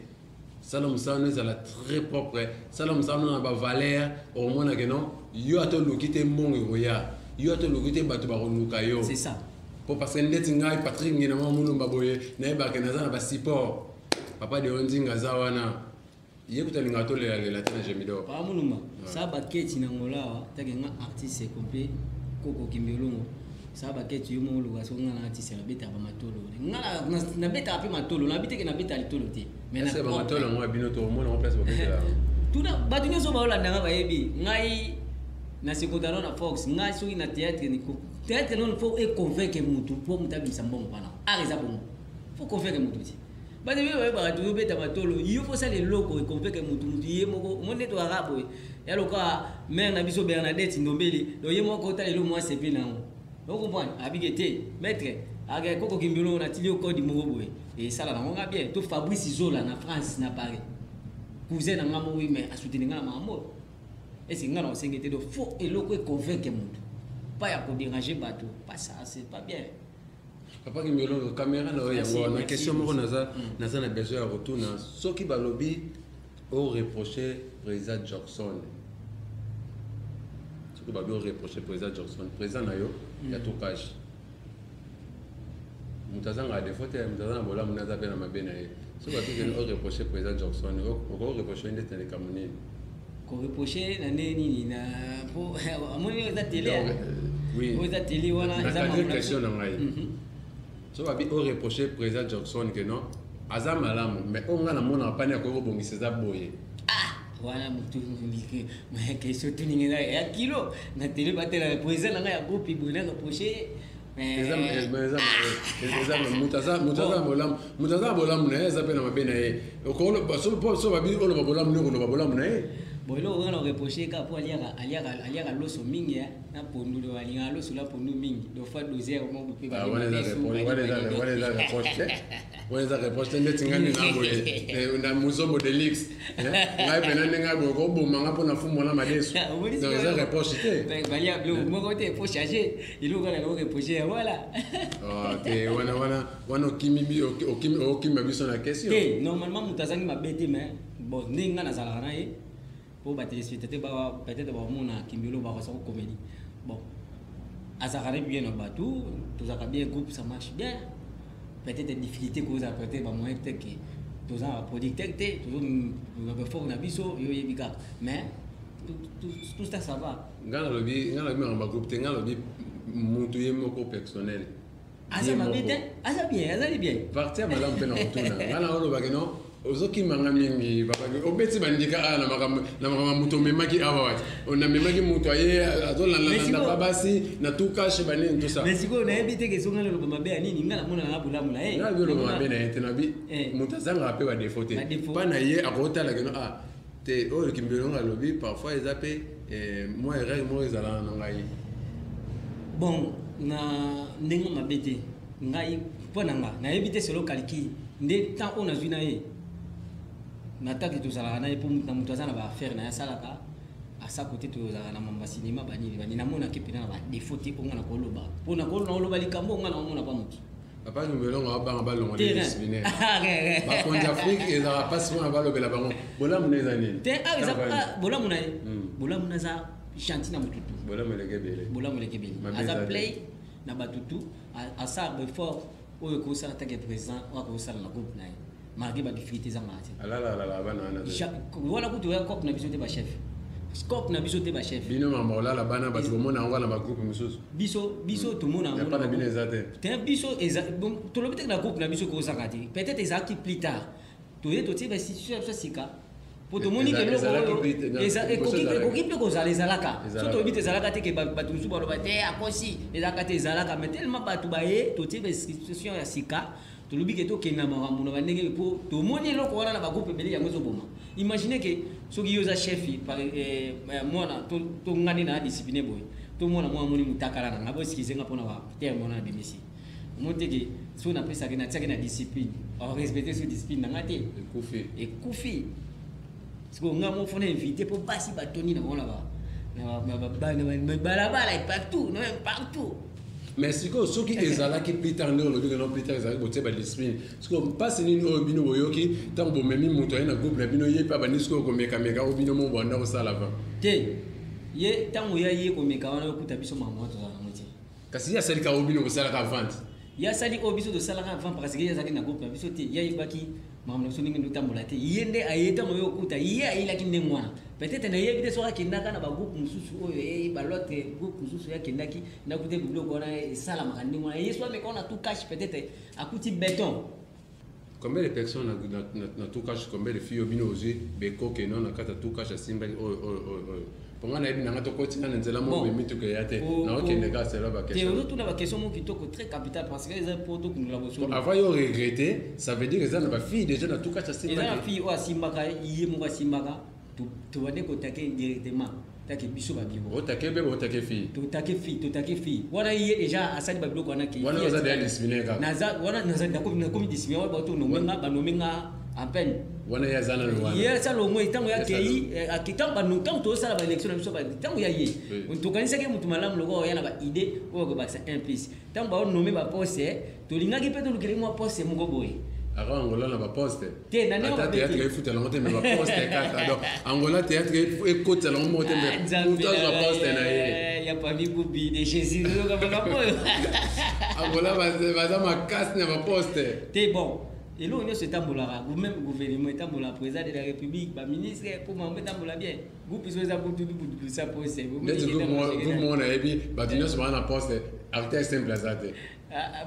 sala mosala no ezala très propre, sala mosala no na bavaleur. Okomona keno yo ata oluki te, mbongo ekoya. Yo ata oluki te, bato bakoluka yo. C'est ça. Po parce que ndeti ngai Patrik Ngina mwa Mulumba boye, nayebaka naza na basupport. Papa Deo Nzinga aza wana, ye kuta alingaka tolelalela te na Gemidor. Papa Mulumba sa baketi na ngola awa, take nga artiste complet koko Kimbiolongo sa baketi yo moko oluka. Soki nga na artiste, nabetaka bamatolo, nga nabetaka mpe matolo, nabi teke nabetaka litolo te. Mais na bamatolo yango ya bino, tokomona ngo place babetela. Tuna bato nyonso baolandanga, bayebi ngai na sekotano na Fox. Ngai soki na théâtre, théâtre nono faut econvaincre mutu mpo moto abimisa mbongo wana. Art eza bongo, faut convaincre mutu ti bato ebele bayebaka tozobeta matolo. Yo faut osala eloko econvaincre mutu, mutu ye moko omoni nde toyaka boye. Ya loka mare na biso Bernadette Ndombeli, donc ye moko otala elo mwa sepe na yango, ocomprendre abike te. Maître ake koko Kimbelo, natili yo code moko boye, esala nango nga bien. To Fabrice Zola na France, na Paris, cousin na nga moko, mais asoutenir nga na makambo ese nga na osenge te. Donc faut eloko econvaincre mutu, pas ya kodéranger bato, pas ça, c'est pas bien. Papa Kimbelongo, caméra na oyo yango wana. Question moko naza na besoin ya kotuna: soki balobi oreproche président Jackson, soki balobi oreproche président Jackson, président na yo ya tokage, moto azangaka défaut te, moto aza na bolamu na aza mpe na mabe na ye, soki batukeni oreproche président Jackson, okoreproche ndeti na likambo nini? Koreproche na nde nini? Na po amoni eza télé. Oui. Oyo eza télé wana. Eza question na ngai: so babi oreproche président Jackson ke non, aza malamu, mais oyo ngai namonaka pani akoki kobongisa eza boye. Wana motu question tuningi eza ya kilo na télé. Batela président na ngai ya groupe boye, na reproche. Moto aza bolamu, moto aza na bolamu na ye, aza mpe na mabe na ye. So babi oloba bolamu nde koloba bolamu na ye. Bon, eloko kaka na reproche kaka mpo aliaka loso mingi na pondu. Do alingaka loso na pondu mingi, do fa doser moko mpe. Wana eza reproche te, wana eza reproche te. Ndeti ngai nde na boye na muzombo delix, ngai mpena ndenge ngai boye kobomanga mpo na fumu wana madesu, donc eza reproche te. Balia biloko moko te, faut changer. Eloko kaka na reproche ya voilà. Te, wana wana wana okimi biso na question. Te, normalement moto azangi mabe te, mais bon, ndenge ngai nazalaka na ye, mpo batéléspectateur peut-être bamona Kimbelo bakosako comédie. Bon, azalaka na bien na bato, tozalaka bien, groupe ça marche bien. Peut-être difficulté kozala, peut-être bamoyen, peut-être ke toza na baproducteur te, tozo na biso, yo oyebi kaka, mais tout ça, ça va. Ngai nalobi makambo ya groupe te, ngai nalobi mutu ye moko personnel. Aza mabe te, aza bien, azali bien. Parti ya malamu mpe na kotuna, ngai na olobaki no, ozokimanga mingi. Obeti bandika awa na makambo ya moto omemaki awa wati, namemaki moto aye azolandalanda babasi na tukashe banini, tout ça. Mais sikoyo nayebi te ke songa naloba mabe ya nini. Ngai namona na bolamu na ye. Ngai nabi oloba mabe na ye te, nabi moto azangaka mpe badéfaut te. Mpa na ye akotala keno ah te, oyo Kimbelongo alobi parfois eza mpe mwa erreur moko ezalaka na ngai. Bon, na ndenge mabe te, ngai mpo na nga nayebi te, selo calcul nde temps oyo nazwi na ye na taki tozalaka na ye, mpo na moto aza na baaffaire na ye asalaka asa kote, tozalaka na mambo ya cinéma banini banini. Namonaki mpena na badéfaut te. Mpo nga na koloba, mpo na koloba likambo nga na omona pa motu. Papa Kimbelongo abanga balongo disciplinaire. Bakonzi Afrique ezalaka mpasi mpona balobela bango bolamu na eza nini. Te, awa eza bolamu na ye, bolamu na aza gentil na motutu. Bolamu eleki ebele. Bolamu eleki ebele. Aza play na batutu, asala effort oyo ekosala take président oyo akosala na groupe na ye malgré badifficulté ezangaka te. Alalalala bana wana. Wana kutu oya cope na biso te, bachef. Scope na biso te, bachef. Bino mama olala bana, bato bomona yango na bagroupe mosusu. Biso tomona yango. Na bino eza te. Te, biso eza tolobi te na groupe na biso kozanga te. Peut-être ezalaki plus tard, toye totie bainstitution ya biso sika, po tomoni ke eloko oyo ekoki mpe kozala, ezalaka. So toyebi te ezalaka te, ke bato mosusu baloba te akosi, ezalaka te, ezalaka. Mais tellement bato baye, totie bainstitution ya sika, tolobi ke tokenda makambo na bandenge, mpo tomoni eloko wana na bagroupe ebele, yango ezoboma. Imagine ke soki yo oza chef, mwana to nga nde na discipline boye, to mwana mwana amoni motakala na nga, boexcuser nga mpona baterme wana nabimisi, omoni te ke soki napesaki, natiaki na discipline, arespecte so discipline na nga te. Ekufi. Ekufi. Sikoyo nga mo fona invité, mpo basi batondi na bango na balabala partout, partout. Mais sikoyo soki ezalaki plus tard, nde olobi keno plus tard ezalaki, botie badiscipline, sikoyo mpasi nini oyo bino boyoki ntango bomemi moto aye na groupe na bino, ye mpe abandi sikoyo komekameka oyo bino mo banda kosala va? Te, ye ntango ya ye komeka wana, okuta biso makambo wana tozala nango te. Kasi ye asalika oyo bino bosalaka avant. Ye asali oyo biso tosalaka avant parce que ye azalaki na groupe na biso te. Ye ayebaki makambo na biso ndenge ndotambola te. Ye nde aye, ntango oyo okuta ye ayelaki ndenge wana, peut-être nayebi te soki akendaka na bagroupe mosusu oyo eyeba l'autre groupe mosusu oyo akendaki, nakuti biloko wana esalamaka ndenge wana. Ye so ameka wana tout cash, peut-être akuti béton. Combien de personnes na tout cash? Combien de filles bino ozwi bekoke no na kati ya tout cash asimbaki oyo oyo oyo oyo? Mpo nga nayebi nanga tokoti na nzela moko boye, mituka eya te, naokende kaka selo baquestion. Ozotuna baquestion moko kitoko, très capital, parce que eza po tokundola bosolo. Avant yo regretter, ça veut dire eza na bafille déjà na tout cash asimbaki? Eza na fille oyo asimbaka, ye moko asimbaka, tobande kotake directement take biso babiro. Otake bebe, otake fille? Totake fille, totake fille wana. Ye déjà asali babiloko wana ke. Wana oza déjà discipliné kaka? Naza wana, nakomi discipliné wana, bato nomenga, banomenga en peine. Wana ye aza nano wana? Ye asala omoi ntango yakei, ntango tozosala baélection na biso, ntango ya ye tokanisaki motu malamu lokola oya na baidée oyo akobakisa un plus. Ntango baonome baposte, tolingaki mpe tolukeli mwa poste moko boye. Aka Angola na baposte? Te, na ndenge ata théâtre efutela yango te, mais baposte kaka. Donc Angola théâtre ekotela yango moko te, mais moto azwa poste na ye. Ya pami kubi de Jésus, makambo oyo. Angola baza makasi na baposte. Te, bon, eloko nyonso etambolaka, même gouvernement etambolaka, président de la République, baministre, mpo mambo etambola bien. Groupe so eza butubutubusa poste. Neti groupe moko nayebi, bato nyonso baa na poste, acteur simple aza te.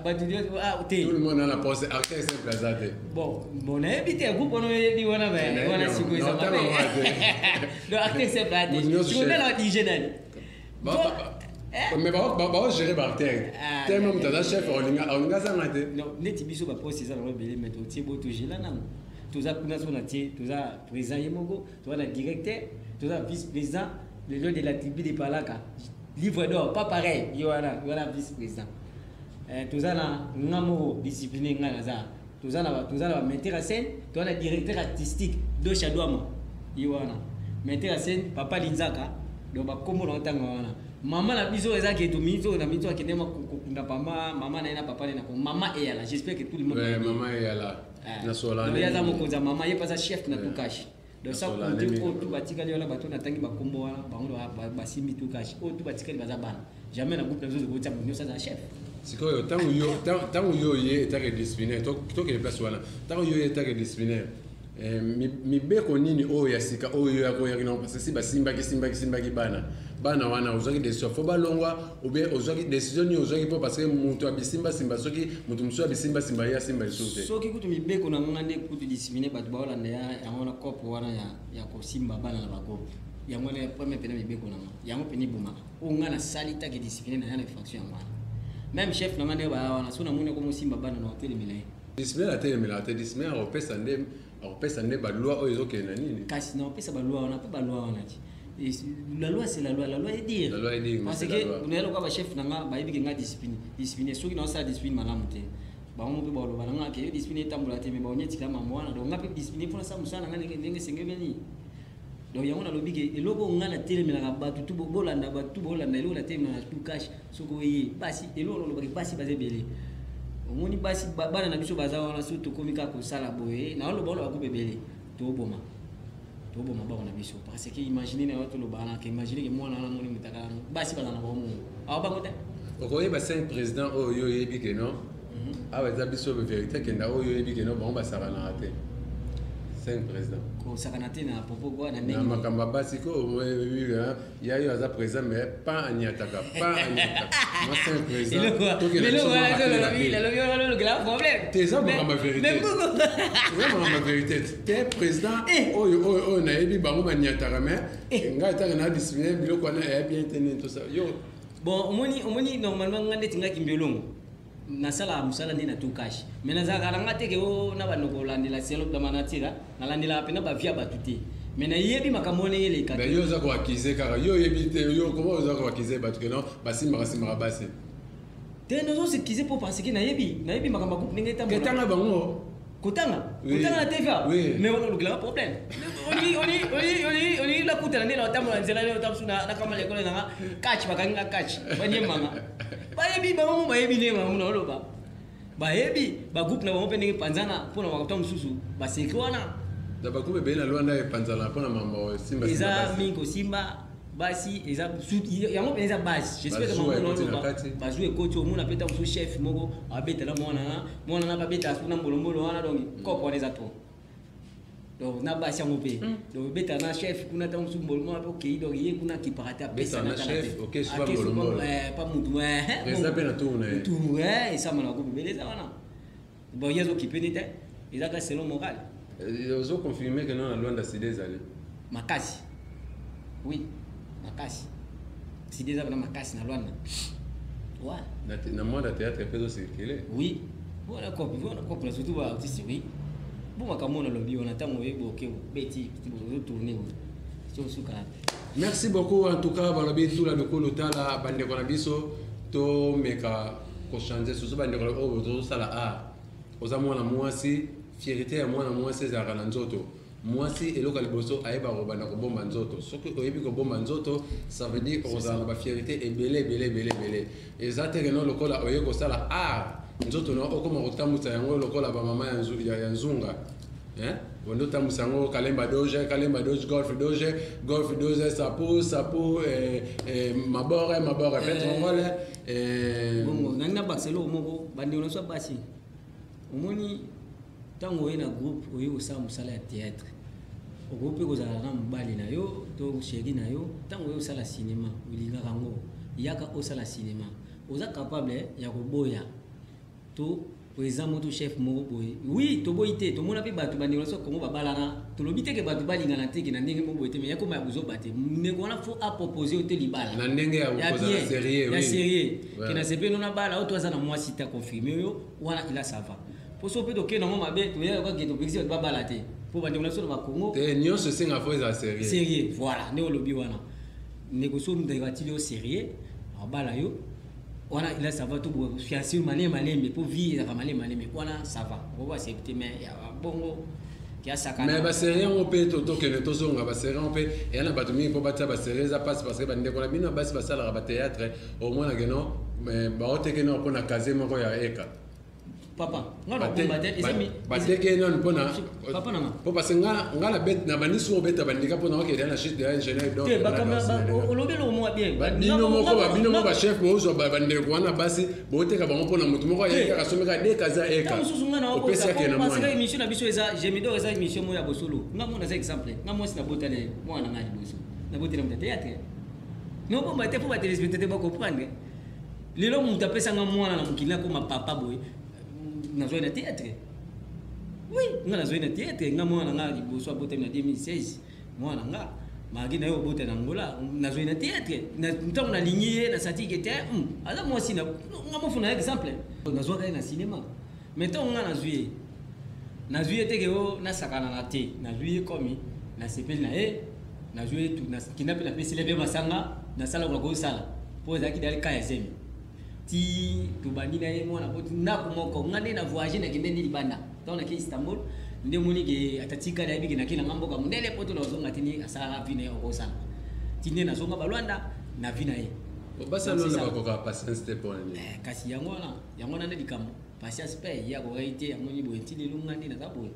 Bato nyonso te? Tout le monde na poste, acteur simple aza te. Bon, nayebi te groupe wana oyebi wana, wana sikoyo eza mabe. Donc acteur simple aza te, sikoyo nana dirige nani? Mais baogere baacteur tellement moto aza chef olinga azanga te. Neti biso baposte eza nango ebele, mais totie bo togela nango, toza kuna so na tie, toza président ye moko, toza na directeur, toza vice président, le lion de la tribu de Palaka, livre d'or, pas pareil, ye wana, wana vice président. Toza na nga moko discipliné, nga naza, toza na bametteur en scène, toza na directeur artistique Dosha Dwama, ye wana metteur en scène Papa Linzaka. Donc bakombo na ntango wana, mama na biso eza ke tominiti oyo na miniti oyo akende kokunda pama mama na ye na papa na ye na mama Eyala. J'espère que tout le monde Ouais, mama Eyala. Nasola. Ye aza mokonzi ya mama, ye mpe aza chef na Tukashi. Donc ça compte oyo tu batikali wana, bato natangi bakombo wana, bango basimbi Tukashi. Oyo tu batikali baza bana. Jamais na groupe na biso tokotia moto nyonso aza chef. Sikoyo ntango yo ye etake disciplinaire, tokende place wana, ntango yo ye etake disciplinaire, mibeko nini oyo ya sika oyo yo yakoyaki nango? Parce que si basimbaki simbaki simbaki bana wana, ozwaki décision fo balongwa ou bien ozwaki décision nini ozwaki? Mpo parce que moto abisimbasimba, soki moto mosusu abisimbasimba, ye asimba lisusu te. Soki kutu mibeko na nga nde kutu discipline, bato baolanda yango wana, kope wana ya kosimba bana na bagroupe, yango wana premier mpena mibeko na nga, yango mpena ebomaka. Oyo nga nasali take discipline na ya na infraction yango wana, même chef na nga nde baya wana, so namoni akomosimba bana na otelemela ye. Discipline atelemelaka te, discipline akopesa nde baloi oyo ezokende na nini. Kasi na opesa baloi wana mpe baloi wana ti la loi, c'est la loi, la loi est dire. La loi est dire. Parce que nayela lokola bachef na nga bayebi ke nga discipline, soki naosala discipline malamu te, bango mpe baloba na nga ke yo discipline etambola te, mais baonietika mambo wana. Donc nga mpe discipline mpona sala mosala na nga ndenge esengebeni. Donc yango nalobi ke eloko oyo nga natelemelaka, bato tu bolanda, bato tu bolanda, eloko natelemelaka tout cash, soki oye basi, eloko nalobaki, basi baza ebele. Omoni basi, bana na biso baza wana, soki tokomi kaka kosala boye, naoloba oloba groupe ebele, toboma, toboma bango na biso. Parce que imagine na yo, toloba wana ke imagine ke mwana wana amoni moto akala, basi baza na bango mongo awa, bango te. Okoyeba 5 président oyo yo oyebi ke non, awa eza biso vérité, kenda oyo oyebi ke non, bango basakanaka te. 5 président. Kosakana te na propos kwa na Na ndenge makambo ya basi ko ya yo aza président, mais pas aniataka, pas aniataka. Moi 5 président. Tokende biso mwa rapide, rapide. Problème. Te, eza makambo ya vérité. Eza makambo ya vérité te, président. Oyo oyo oyo nayebi bango baniataka, mais ngai etaka na discipline biloko wana eya bien te, nini tosa yo. Bon, omoni normalement nga ndeti nga Kimbiolongo, nasalaka mosala nde na tout cash, mais nazalaka na nga teke o na bandeko kolandela selo dama natira, nalandelaka mpena bavie ya bato te, mais nayebi makambo wana eleka. Mais yo oza koaccuser kaka, yo oyebi te, yo koma oza koaccuser bato ke non, basimbaka simbaka basi. Te, nazosekize mpo parce que nayebi makambo ya groupe ndenge etambola. Ketanga bango. Kotanga? Oui. Kotanga na TVA? Oui. Mais wana olukelaka problème. Olingi nakutana nde na otambola nzela nde otambusu nakama lekole nanga catch, bakangi nga catch, banyemanga, bayebi bango mo, bayebi ndenge bango na oloba, bayebi bagroupe na bango mpe ndenge panzana mpona makambo mosusu, basecret wana. Na bagroupe ebele na Lwanda epanzana mpona mambo simba. Eza mingi kosimba basi, eza yango mpenza eza base, j'espère que Bazuwa bango ekoti na naoloba kati. Bazwa ekoti, omona mpe ntango mosusu chef moko abetela mwana na mwana na babetaka soki na mbolombolo wana, donc cope wana eza trop, donc na basi yango mpe, donc obetaka na chef kuna, ntango mosusu mbolombolo mpe okei, donc ye kuna akipaka te, apesa Betaka na na kala chef, te. okei soki Akei soki mbolombolo. Pa mutu Président mpe na tour na ye. tour esama na groupe ebele eza wana. Bon, ye azokipe nde te, eza kaka selon morale. Ozoconfirme ke non, na Lwanda sida ezali? Makasi, oui, makasi. Sida eza mpena makasi na Lwanda, ouais. Na monde ya théâtre mpe ezocircule. Oui, wana cope, wana cope na surtout baartiste, oui. Bo makambo wana olobi wana, ntango oyebi oke obeti ozotourne so osuka. Merci beaucoup. En tout cas, balobi tula lokolo, tala bandeko na biso, tomeka kochange, surtout bandeko oyo tozosala art. Oza mwana mwasi, fierté ya mwana mwasi ezalaka na nzoto. Mwasi, eloko ya liboso ayebaka kobanda kobomba nzoto. Soki oyebi kobomba nzoto, ça veut dire okozala na bafierté ebele ebele ebele ebele. Eza te keno lokola oye kosala art, nzoto na okoma kotambwisa yango lokola bamama ya nzunga. Hein? Bondo tambwisa yango kalemba doge, kalemba doge, golf doge, golf doge, sapu sapu, mabore mabore, petrongole. Bongo nangi na bakisa eloko moko, bandeko na biso ya basi. Omoni, ntango oye na groupe, oye kosala mosala ya théâtre, okoki mpe kozala na mobali na yo to chéri na yo. Ntango oye kosala cinéma, olingaka yango, yaka osala cinéma, oza capable ya koboya to président moko to chef moko boye. Oui, toboyi te, tomona mpe bato, bandeko na biso ya Kongo babalana. Tolobi te ke bato balingana te ke na ndenge moko boye te, mais yakoma ya bozoba te. Ndeko wana faut apropose yo te libala Na ndenge ya ya kozala bien, sérieux, ya oui. sérieux, ke na sepeli na bala oyo to aza na mwasi ta confirme oyo wana, ila ça va. Po so mpe tokende yango mabe, toya kaka topekisi bato babala te, mpo bandeko na biso na Bakongo. Te, nyonso esenga faut ezala sérieux. Sérieux, voilà nde olobi wana. Ndeko, so ndeko atili yo sérieux, abala yo wana, ila ça va. To fiancé malembe malembe, mpo vie ezalaka malembe malembe wana, ça va, oko accepte. Mais ya bongo kiasaka. Mais basérieux yango mpe, tokende tozonga, basérieux yango mpe eya na bato mingi mpo batia basérieux, eza mpasi, parce que bandeko na bino ya basi basalaka bathéâtre, omonake no baoteke nano mpona casier moko ya eka. Papa, nga na bomba te, eza Bateke nano mpona Papa nanga. Mpo parce que nga na bandi soki obeta bandika mpona okende na chute ya ingénieur, donc Te, olobi eloko moko ya bien. Bino moko, bino moko bachef, bozwa bandeko wana basi, boteka bango mpona motu moko ayeki kaka someka de kaza eka. Ntango mosusu nga na Opesi ake na parce que mwana. Émission na biso eza Gemidor, eza émission moko ya bosolo. Nga mona eza exemple, nga mwasi nabotala mwana nga liboso, nabotela moto ya théâtre, nobomba te mpo batéléspectateur bacomprendre. Lelo moto apesanga mwana na mokili, nakoma papa boye, nazwai na théâtre. Oui, nga nazwai na théâtre. Nga mwana nga liboso abotami na 2016, mwana nga malgré na ye obota na Angola, nazwai na théâtre. Ntango nalingi ye, nasati ke te, aza mwasi na nga mofu. Na exemple, nazwaka ye na cinéma, mais ntango nga nazwi ye, nazwi ye teke o nasakana na te, nazwi ye komi nasepeli na ye, nazwi ye kinda mpe napeseli mpe masanga, nasala kola kosala mpo ezalaki dali ka ya zemi. Ti tobandi na ye mwana po ndako moko, nga nde na voyage, nakende nde libanda. Ntango nake Istanbul, nde moni ke ata tikali, ayebi ke nake nanga mboka mondele po to nazonga te, ni asalaka vie na ye okosala ti nde nazonga Balwanda na vie na ye. Basi Donc, c'est alonda ça. bakokaka patience te, mpona nini? Kasi yango wana, yango wana nde likambo, patience mpe ye akokaki te. Yango ni boye nti lelo nga nde naza boye.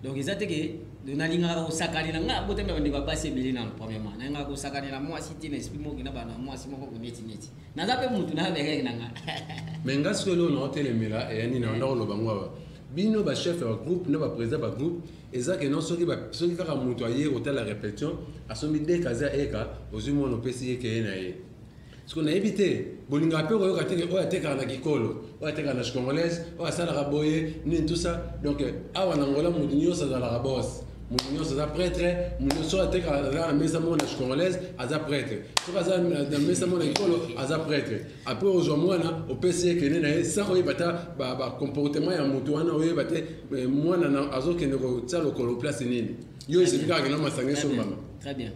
Donc eza te ke nalingaka kosakanela. Nga abotami na bandeko ya basi ebele nano. Premièrement, nalingaka kosakanela mwasi te na esprit moko na bana mwasi moko ko neti neti naza mpe mutu na bereke na nga. Mais nga sikoyo eloko na otelemela eya nini? Onda koloba ngo awa. Bino bachef ya bagroupe na baprésident bagroupe, eza ke non, soki kaka moto aye kotala répétition, asombi de kaza eka, ozwi mwana, opesi ye, keye na ye. Parce que nayebi te, bolingaka mpe koyoka te ke oyo atekaka na kikolo, oyo atekaka na congolaise, oyo asalaka boye nini, tout ça. Donc awa na Ngola, moto nyonso azalaka boss, moto nyonso aza prêtre. Moto soki atekaka, aza na mesa moko na congolaise, aza prêtre. Soki aza na mesa moko na kikolo, aza prêtre. Après ozwa mwana, opesi ye, kende na ye, sans oyeba ta bacomportement ya moto wana, oyeba te mwana azokende kotia lokolo place nini. Yo esepi kaka kenda masanga esombama. Très bien.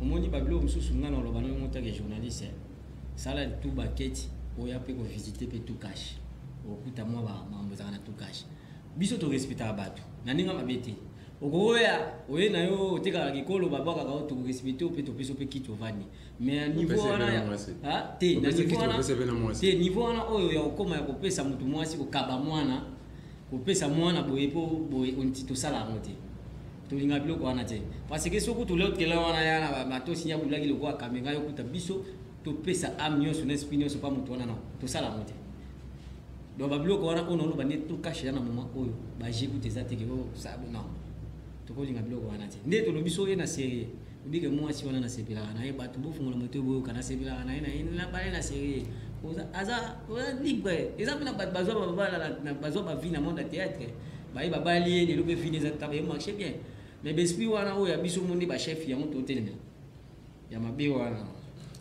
Omoni babiloko mosusu, ngai na oloba nango take journaliste, sala tu baketi oya mpe kovisite mpe tout cash, okuta mwa makambo ezalaka na tout cash. Biso torespectaka bato na ndenge mabe te. Okoya, oye na yo, otekaka kikolo, babwakaka o, tokorespecte mpe topesi mpe kiti, ovandi. Mais niveau wana te, na niveau wana te, niveau wana oyo ya kokóma ya kopesa motu mwasi, kokaba mwana, kopesa mwana boye mpo boye, onti tosala yango te. Tolinga biloko wana te, parce que soki tolotela wana ya na matosi ya bulaki lokola caméra, yo kuta biso topesa âme nyonso na esprit nyonso pa moto wana. Non, tosala yango te. Donc babiloko wana oyo naoloba nde tokashe na moment oyo baje kuta eza teke. Non, tokolinga biloko wana te. Nde tolobi so oye na série, obike mwasi wana, nasepelaka na ye. Bato bofungola moto, boyoka, nasepelaka na ye, na ye bale na série, aza libre. Eza mpena bato bazwa bazwa bavie na monde ya théâtre, baye babali ye lelo mpe vie eza taba ye marche bien. Mais baesprit wana oyo ya biso mo nde bachef yango totelemela ya mabe wana.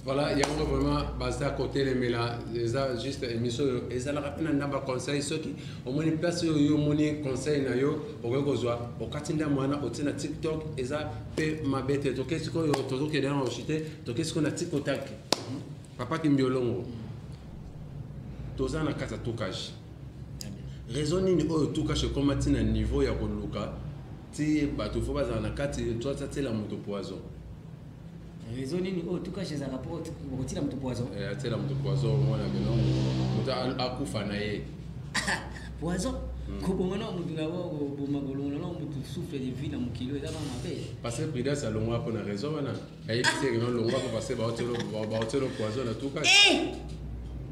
Voilà, yango vraiment baza kotelemela. Eza juste émission oyo ezalaka mpe na ndamba conseil. Soki omoni place oyo yo omoni conseil na yo, okoki kozwa okati ndambo wana, otie na TikTok, eza mpe mabe te. Toke sikoyo, tozokende na oshite, toke sikoyo na Tikotak. Papa Kimbiolongo, toza na kati ya Tukage. Raison nini oyo Tukage ekoma ntina niveau ya koluka ti bato fo bazala na kati, toatiela moto poison? Raison nini oyo Tukage ezalaka mpo kotina moto poison? Atiela moto poison, omona bino moto akufa na ye. Poison, koboma na motu na koboma, kolongola na motu souffle de vie na mokili, eza na mabe. Parce que Prudence alongwa mpo na raison wana, ayebisi eke no longwa mpo parce baotielo poison na Tukage.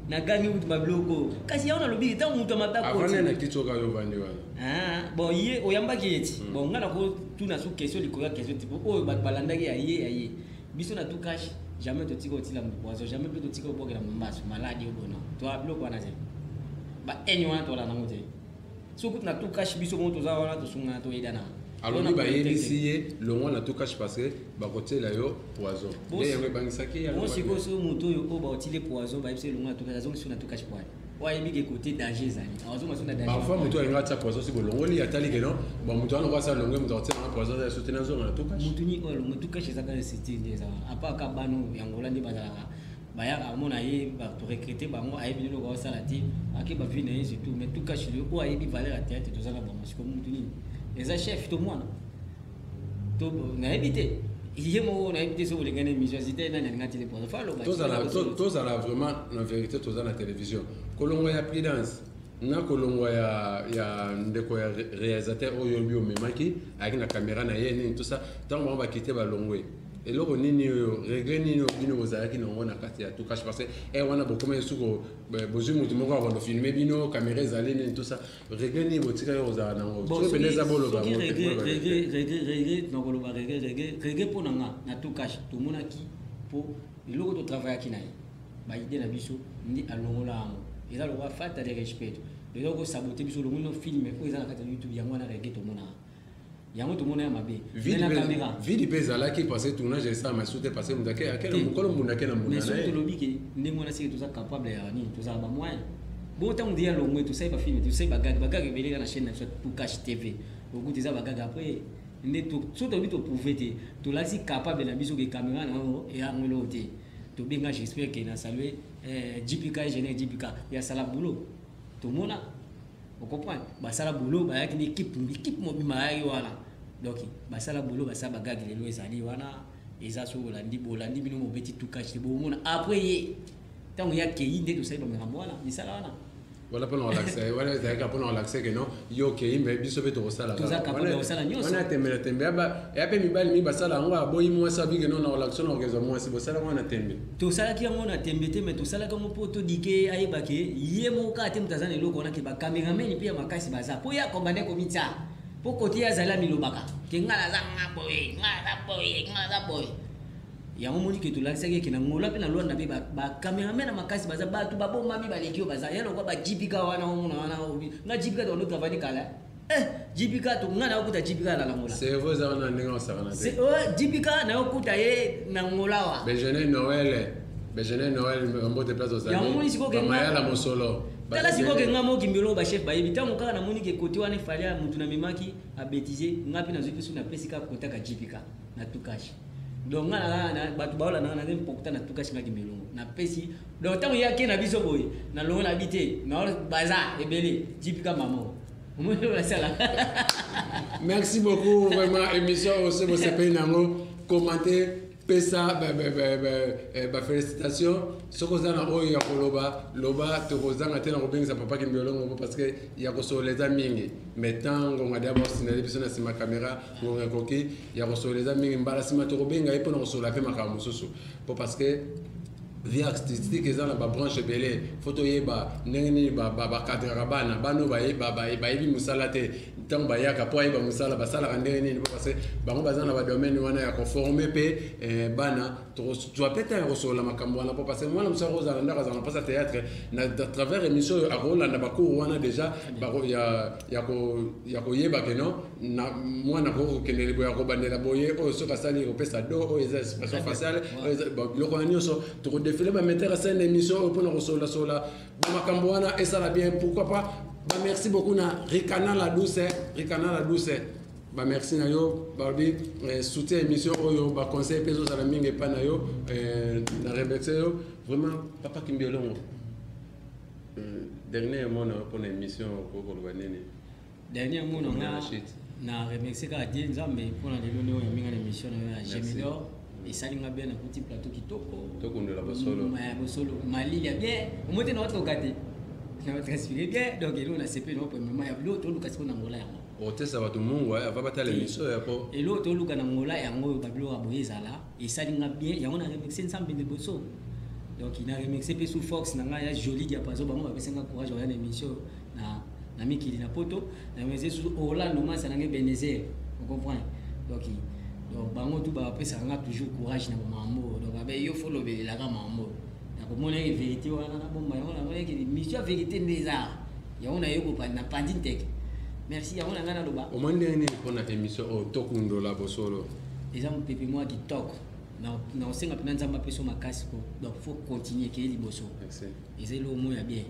Nagangi kutu babiloko, kasi yango nalobi ntango moto ya mabe akoti na kiti oyo ovandi wana. Bon, ye oyambaki ye ti. Bon, ngai nakotuna su question likolo ya question tipo oyo bato balandaki ya ye ya ye. Biso na tout cash, jamais totika otila moto poison, jamais mpe totika obokela mombaso maladi oyo bono. Toa biloko wana te, baene wana toala nango te. Soki kutu na tout cash, biso moko toza wana, tosungana, toyedana. Alobi bayebisi ye longwa na tout cash parce que bakotiela yo poison, nde yango ebangisaki. Bon, sikoyo soki moto oyo baotile poison, bayebisi elongwa na tout cash, azongi so na tout cash poile oyo ayebi ke kote danger ezali, azonga so na danger. Parfois moto alinga atia poison, si bolongoli, atali ke non, bon, moto wana kwasa alongwe, moto akotia nanga poison aza so te, nazonga na tout cash. Motu ni oyo alongwe tout cash, eza kaka siti nde eza wana, apa ka bano yangola nde bazalaka, bayaka amona ye, torecrute bango, ayebi eloko aosala te, ake bavie na ye surtout. Mais tout cash oyo ayebi valeur ya théâtre, toza na bango. Sikoyo motu nini eza chef to mwana to nayebi te, ye moko nayebi te. Soki olingani émission azite nani alinga tele poison, fa aloba. Tozala vraiment na vérité, toza na télévision. Kolongwa ya Prudence na kolongwa ya ndeko ya réalisateur oyo oyebi omemaki, ayaki na caméra na ye nini, tout ça, ntango bango bakite, balongwe, eloko nini oyo, regret nini oyo bino bozalaki nango na kati ya tout cash? Parce que wana bokoma esuko, bozwi motu moko akondo filme bino, caméra ezali nini, tout ça. Regret nini botikaki kozala nango? Soki pene eza, boloba. Regret, nakoloba regret mpo na nga na tout cash, tomonaki mpo eloko totravaillaki na ye, baide na biso nde alongola yango. Eza lokola falta de respect, eza kosabote biso, olongoli no film oyo eza na kati ya YouTube. Yango wana regret tomonaka, yango tomona ya mabe. Vide mpe ezalaki parce que tournage esalama su te, parce que moto ake mokolo, mbunda ake na mbunda. Mais soki tolobi ke ndenge wana, seke toza capable ya nini, tozala bamoyen. Bon, ntango nde ya longwe, tosali bafilme, tosali bagage, bagage ebele eza na chaîne na biso Tukash TV. Okuti eza bagage. Après nde so tolobi, toprouve te, tolakisi capable na biso ke caméra na yango eyango eloko te. Tobenga, j'espère ke na salue JPK, ingénieur JPK ya sala boulot, tomona ocomprendre, basala boulot, bayaki na équipe mobima, ayaki wana. Donc basala boulot, basala bagage, lelo ezali wana. Eza soki bolandi, bolandi bino mobeti Tukash te, bomona après ye ntango ye akei nde tosali bamakambo wana, misala wana. Wana mpona kolakisa ye, wana ezalaki mpona kolakisa ke non, yo okei, mais biso mpe tokosala. Toza capable ya kosala nyonso. Wana tembe na tembe ya mpe mibali mingi basala yango, aboyi mwasi, abike non, na kolakisa na kokezwa mwasi. Bosala yango na tembe? Tosalaki yango na tembe te, mais tosalaki yango mpo todike ayeba ke ye moko kaka te moto aza na eloko wana, ke bacameraman mpe ya makasi baza, mpo ye akobanda komitya, mpo kote ye azali amilobaka ke nga naza nga boye, nga naza boye, nga naza boye. Yango moni ke tolakisaki eke na Ngola mpe na Lwanda mpe bacameraman na makasi baza, bato babomami baleki oyo baza ya lokwa bajipika wana, omona wana nga jipika tondo travaille kala. Jipika to nga nayokuta jipika na Ngola. Cerveau eza wana ndenge osakana te. Jipika nayokuta ye na Ngola wa. Benjamin Noël, Benjamin Noël, mbote place ozali. Yango moni sikoyo ke Mayala mosolo. Tala sikoyo ke nga mokimbelo bachef bayebi ntango kaka namoni ke kote wana efali ya motu namemaki abétise nga mpe nazwi mpe so napesi kaka kotaka jipika na tukashi. Donc nga na bato baola na naza important na tukashi nga kimbelongo napesi. Donc ntango ye ake na biso boye na longo na bi te na baza ebele jipika mama omoni oyo nasala. Merci beaucoup vraiment, émission aussi bosepeli nango, commenter, pesa bafélicitation soki oza na oyo ya koloba loba. Tokozanga te na kobengisa papa Kimbiolongo parce que ya kosolola eza mingi, mais ntango ngonga deya baosinali biso na nsima caméra, ngonga ekoki ya kosolola eza mingi. Mbala nsima tokobenga ye mpona kosolola mpe makambo mosusu, po parce que vie artistique eza na babranche ebele. Fo toyeba ndenge nini bacadraka bana, bana oyo bayebi mosala te, ntango bayaka mpo ayeba mosala basalaka ndenge nini, po parce que bango baza na badomaine wana ya koforme mpe bana. Tozwa mpe ntango ya kosolola makambo wana, po parce que mwana mosu akozala ndako, azala na mpasa théâtre, na travers émission oyo akolanda bacours wana déjà ya koyeba ke non, na mwana akoki kokendele boye, akobandela boye, oyo soki asali ekopesa do, oyo eza expression faciale, oyo eza biloko wana nyonso. Tokodefile bametteur ya scène émission oyo mpona kosolola bamakambo wana esala bien, pourquoi pas. Bamerci beaucoup na Ricana la Douce, Ricana la Douce, bamerci na yo. Balobi soutien émission oyo, baconseil mpe ezozala mingi epai na yo. Na remercie yo vraiment, papa Kimbiolongo. Dernier mot na yo mpona émission, okoki koloba nini? Dernier mot na nga, na remercie kaka Die Nzambe mpona lelo nde oyo yaminga na émission na yo ya Gemidor. Esali nga bien, nakuti plateau kitoko. Tokundela bosolo. Bosolo, malili ya bien, omoi te na otoka te, na transpire bien. Donc eloko na sepeli na premièrement ya biloko toluka sikoyo na Ngola yango. Otesa bato mungu ava batala émission ya po. Eloko toluka na Ngola yango oyo, babiloko ya boye ezala, esali nga bien. Yango na remercie Nzambe liboso. Donc na remercie mpe sous Fox na ngai ya Joli Diapazo, bango bapesi nga courage oya na émission na mikili na poto. Na remercie sous Orlando Masa na ngai Benezer, ocomprendre. Donc bango tu bapesaka nga toujours courage na bamambo. Donc abe yo fo lobelelaka mambo, nakomona eke vérité wana nabomba yango, namona eke mission ya vérité nde eza yango naye na pandi nteke. Merci, yango na ngai naloba. Omoni ndenge nini mpona émission oyo Tokundola Bosolo? Eza mopepe mwa kitoko, na osenga mpena Nzambe apeso makasi ko. Donc faut continuer keye liboso, eza eloko moko ya bien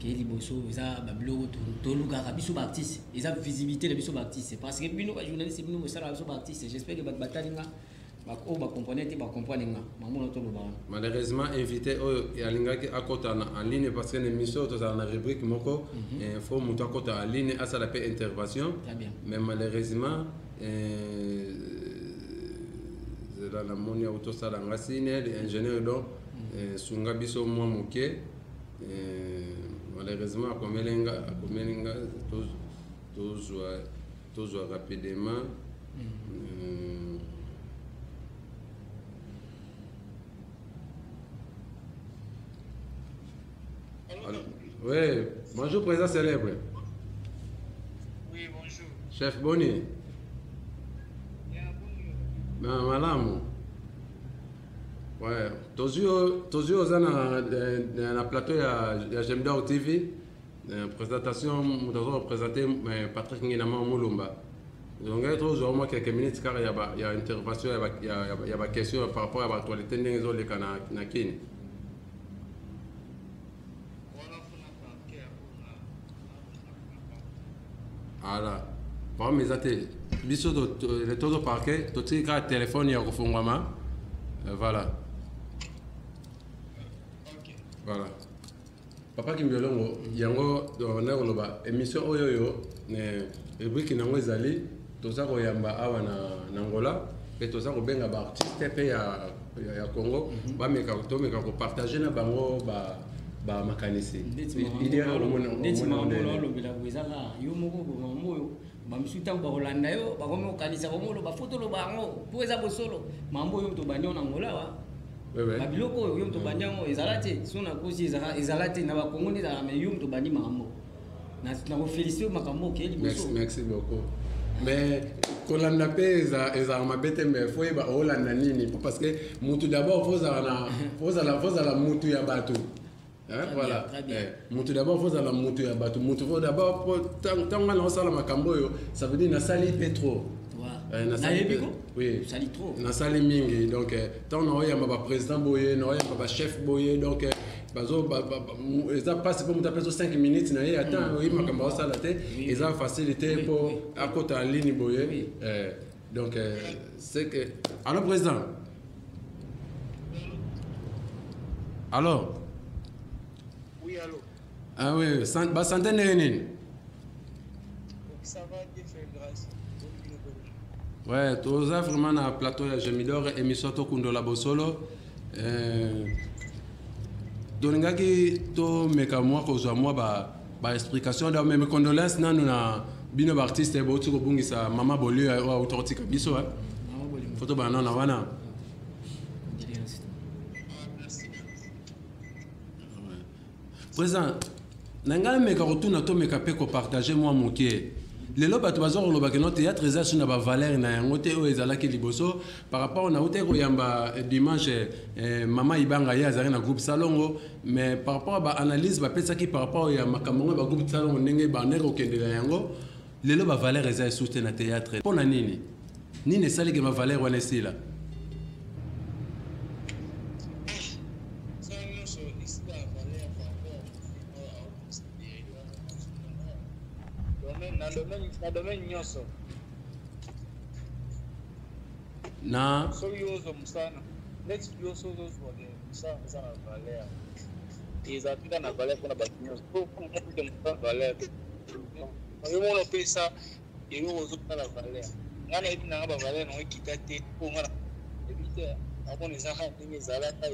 keye liboso. Eza babiloko tolukaka biso baartiste, eza visibilité na biso baartiste, parce que bino bajournaliste, bino bosalaka biso baartiste. J'espère que bato batali nga oyo bacomprendre te, bacomprendre nga mamona toloba wana. Malheureusement invité oyo alingaki akota na en ligne, parce que na émission oyo tozala na rubrique moko, faut moto akota en ligne, asala mpe intervention. Mais malheureusement zela, namoni auti osala nga signe, ingénieur. Donc sunga biso mwa moke. Malheureusement akomeli nga, akomeli nga, tozwa rapidement. Oui, bonjour président célèbre. Oui, bonjour. Chef Boni. Yeah, bonjour. Na malamu. Ouais, tozwi oza na plateau ya Gemdor TV. Présentation, moto aza représente Patrick Nginama Mulumba. Donc ngai tozwa mwa quelques minutes kaka ya intervention ya baquestion par rapport ya baactualité ndenge ezoleka na Kini. Wana kuna parquet ya kuna. Ala problème eza te, biso tozo parquet, totiki kaka telefone ya kofungwama. Voilà. Ok. Voilà, papa Kimbiolongo, yango banda koloba émission oyo rubrique nango ezali toza koyamba awa na Ngola mpe toza kobenga baartiste mpe ya Congo, bameka, tomeka kopartage na bango ba Bamakanisi. Ndeti makambo olobela boye, eza kaka yo moko. Makambo oyo, bamisusu ntango bakolanda yo, bakomi kokanisa, komoloba fo toloba yango mpo eza bosolo. Makambo oyo tobandi yango na Ngola wa, babiloko oyo yo moto obandi yango ezala te. So nakosi, ezala te na Bakongo nde ezalaka, mais yo moto obandi makambo, nakoféliciter yo, makambo okeye liboso. Merci beaucoup. Mais kolanda mpe ezalaka mabe te, mais fo yeba olanda nini, parce que mutu d'abord fozala na fozala mutu ya bato. Voilà, mutu d'abord fozala mutu ya bato. Mutu fo d'abord, ntango nga naosala makambo oyo, ça veut dire nasali mpe trop. Oui, nasali mingi. Donc ntango naoyamba baprésident boye, naoyamba bachef boye, donc bazo eza mpasi mpo moto apesa 5 minutes na ye ata oyebi makambo aosala te. Eza facile te mpo akota ligne boye. Donc c'est que, allo président, alors. Oui, allô. Ah oui, basanté ndenge nini? Ça va, Dieu fait grâce. Ouais, toza vraiment na plateau ya Gemidor, émission Tokundola Bosolo. Tolingaki tomeka mwa kozwa mwa baexplication ba même condoléance nanu na bino baartiste bouti kobungisa mama Bolio oyo auta kotika biso. Fo tobana nano na wana. Président na ngai, meka kotuna, tomeka mpe kopartager mwa moke. Lelo bato baza koloba ke no théâtre eza su na bavaleur na yango te oyo ezalaki liboso, par rapport na uti koyamba dimanche mama Ibanga, ye azalaki na groupe Salongo. Mais par rapport à baanalyse bapesaki par rapport ya makambo yango, bagroupe Salongo ndenge bandeki kokendela yango, lelo bavaleur eza esu te na théâtre. Mpo na nini? Nini esaliki bavaleur wana esila? Ça nyonso esila valeur par rapport aoconsidérer domaine na domaine, na domaine nyonso. Na Soki ozwa mosala neti yo, soki ozwa mosala eza na valeur, eza mpe na valeur mpona bato nyonso. Po mosala valeur, yo mona opesa eloko ozosala valeur. Ngai nayebi nanga bavaleur nango ekita te, mpo nga nayebi te, amona eza kaka ndenge ezalaka.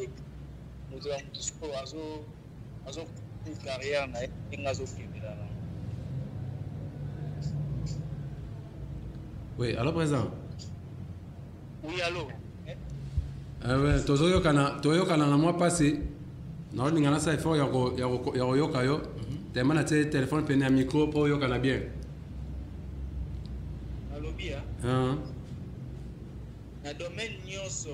Moto ya moto sikoyo azo carrière na ye ndenge azokendela nango. Oui, alors président. Oui, allo. Eh, tozoyokana, toyokana na mwa mpasi. Naolinga nasala effort ya koyoka yo tema na tie telefone pene ya micro mpo oyokana bien. Nalobi ya Ah. na domaine nyonso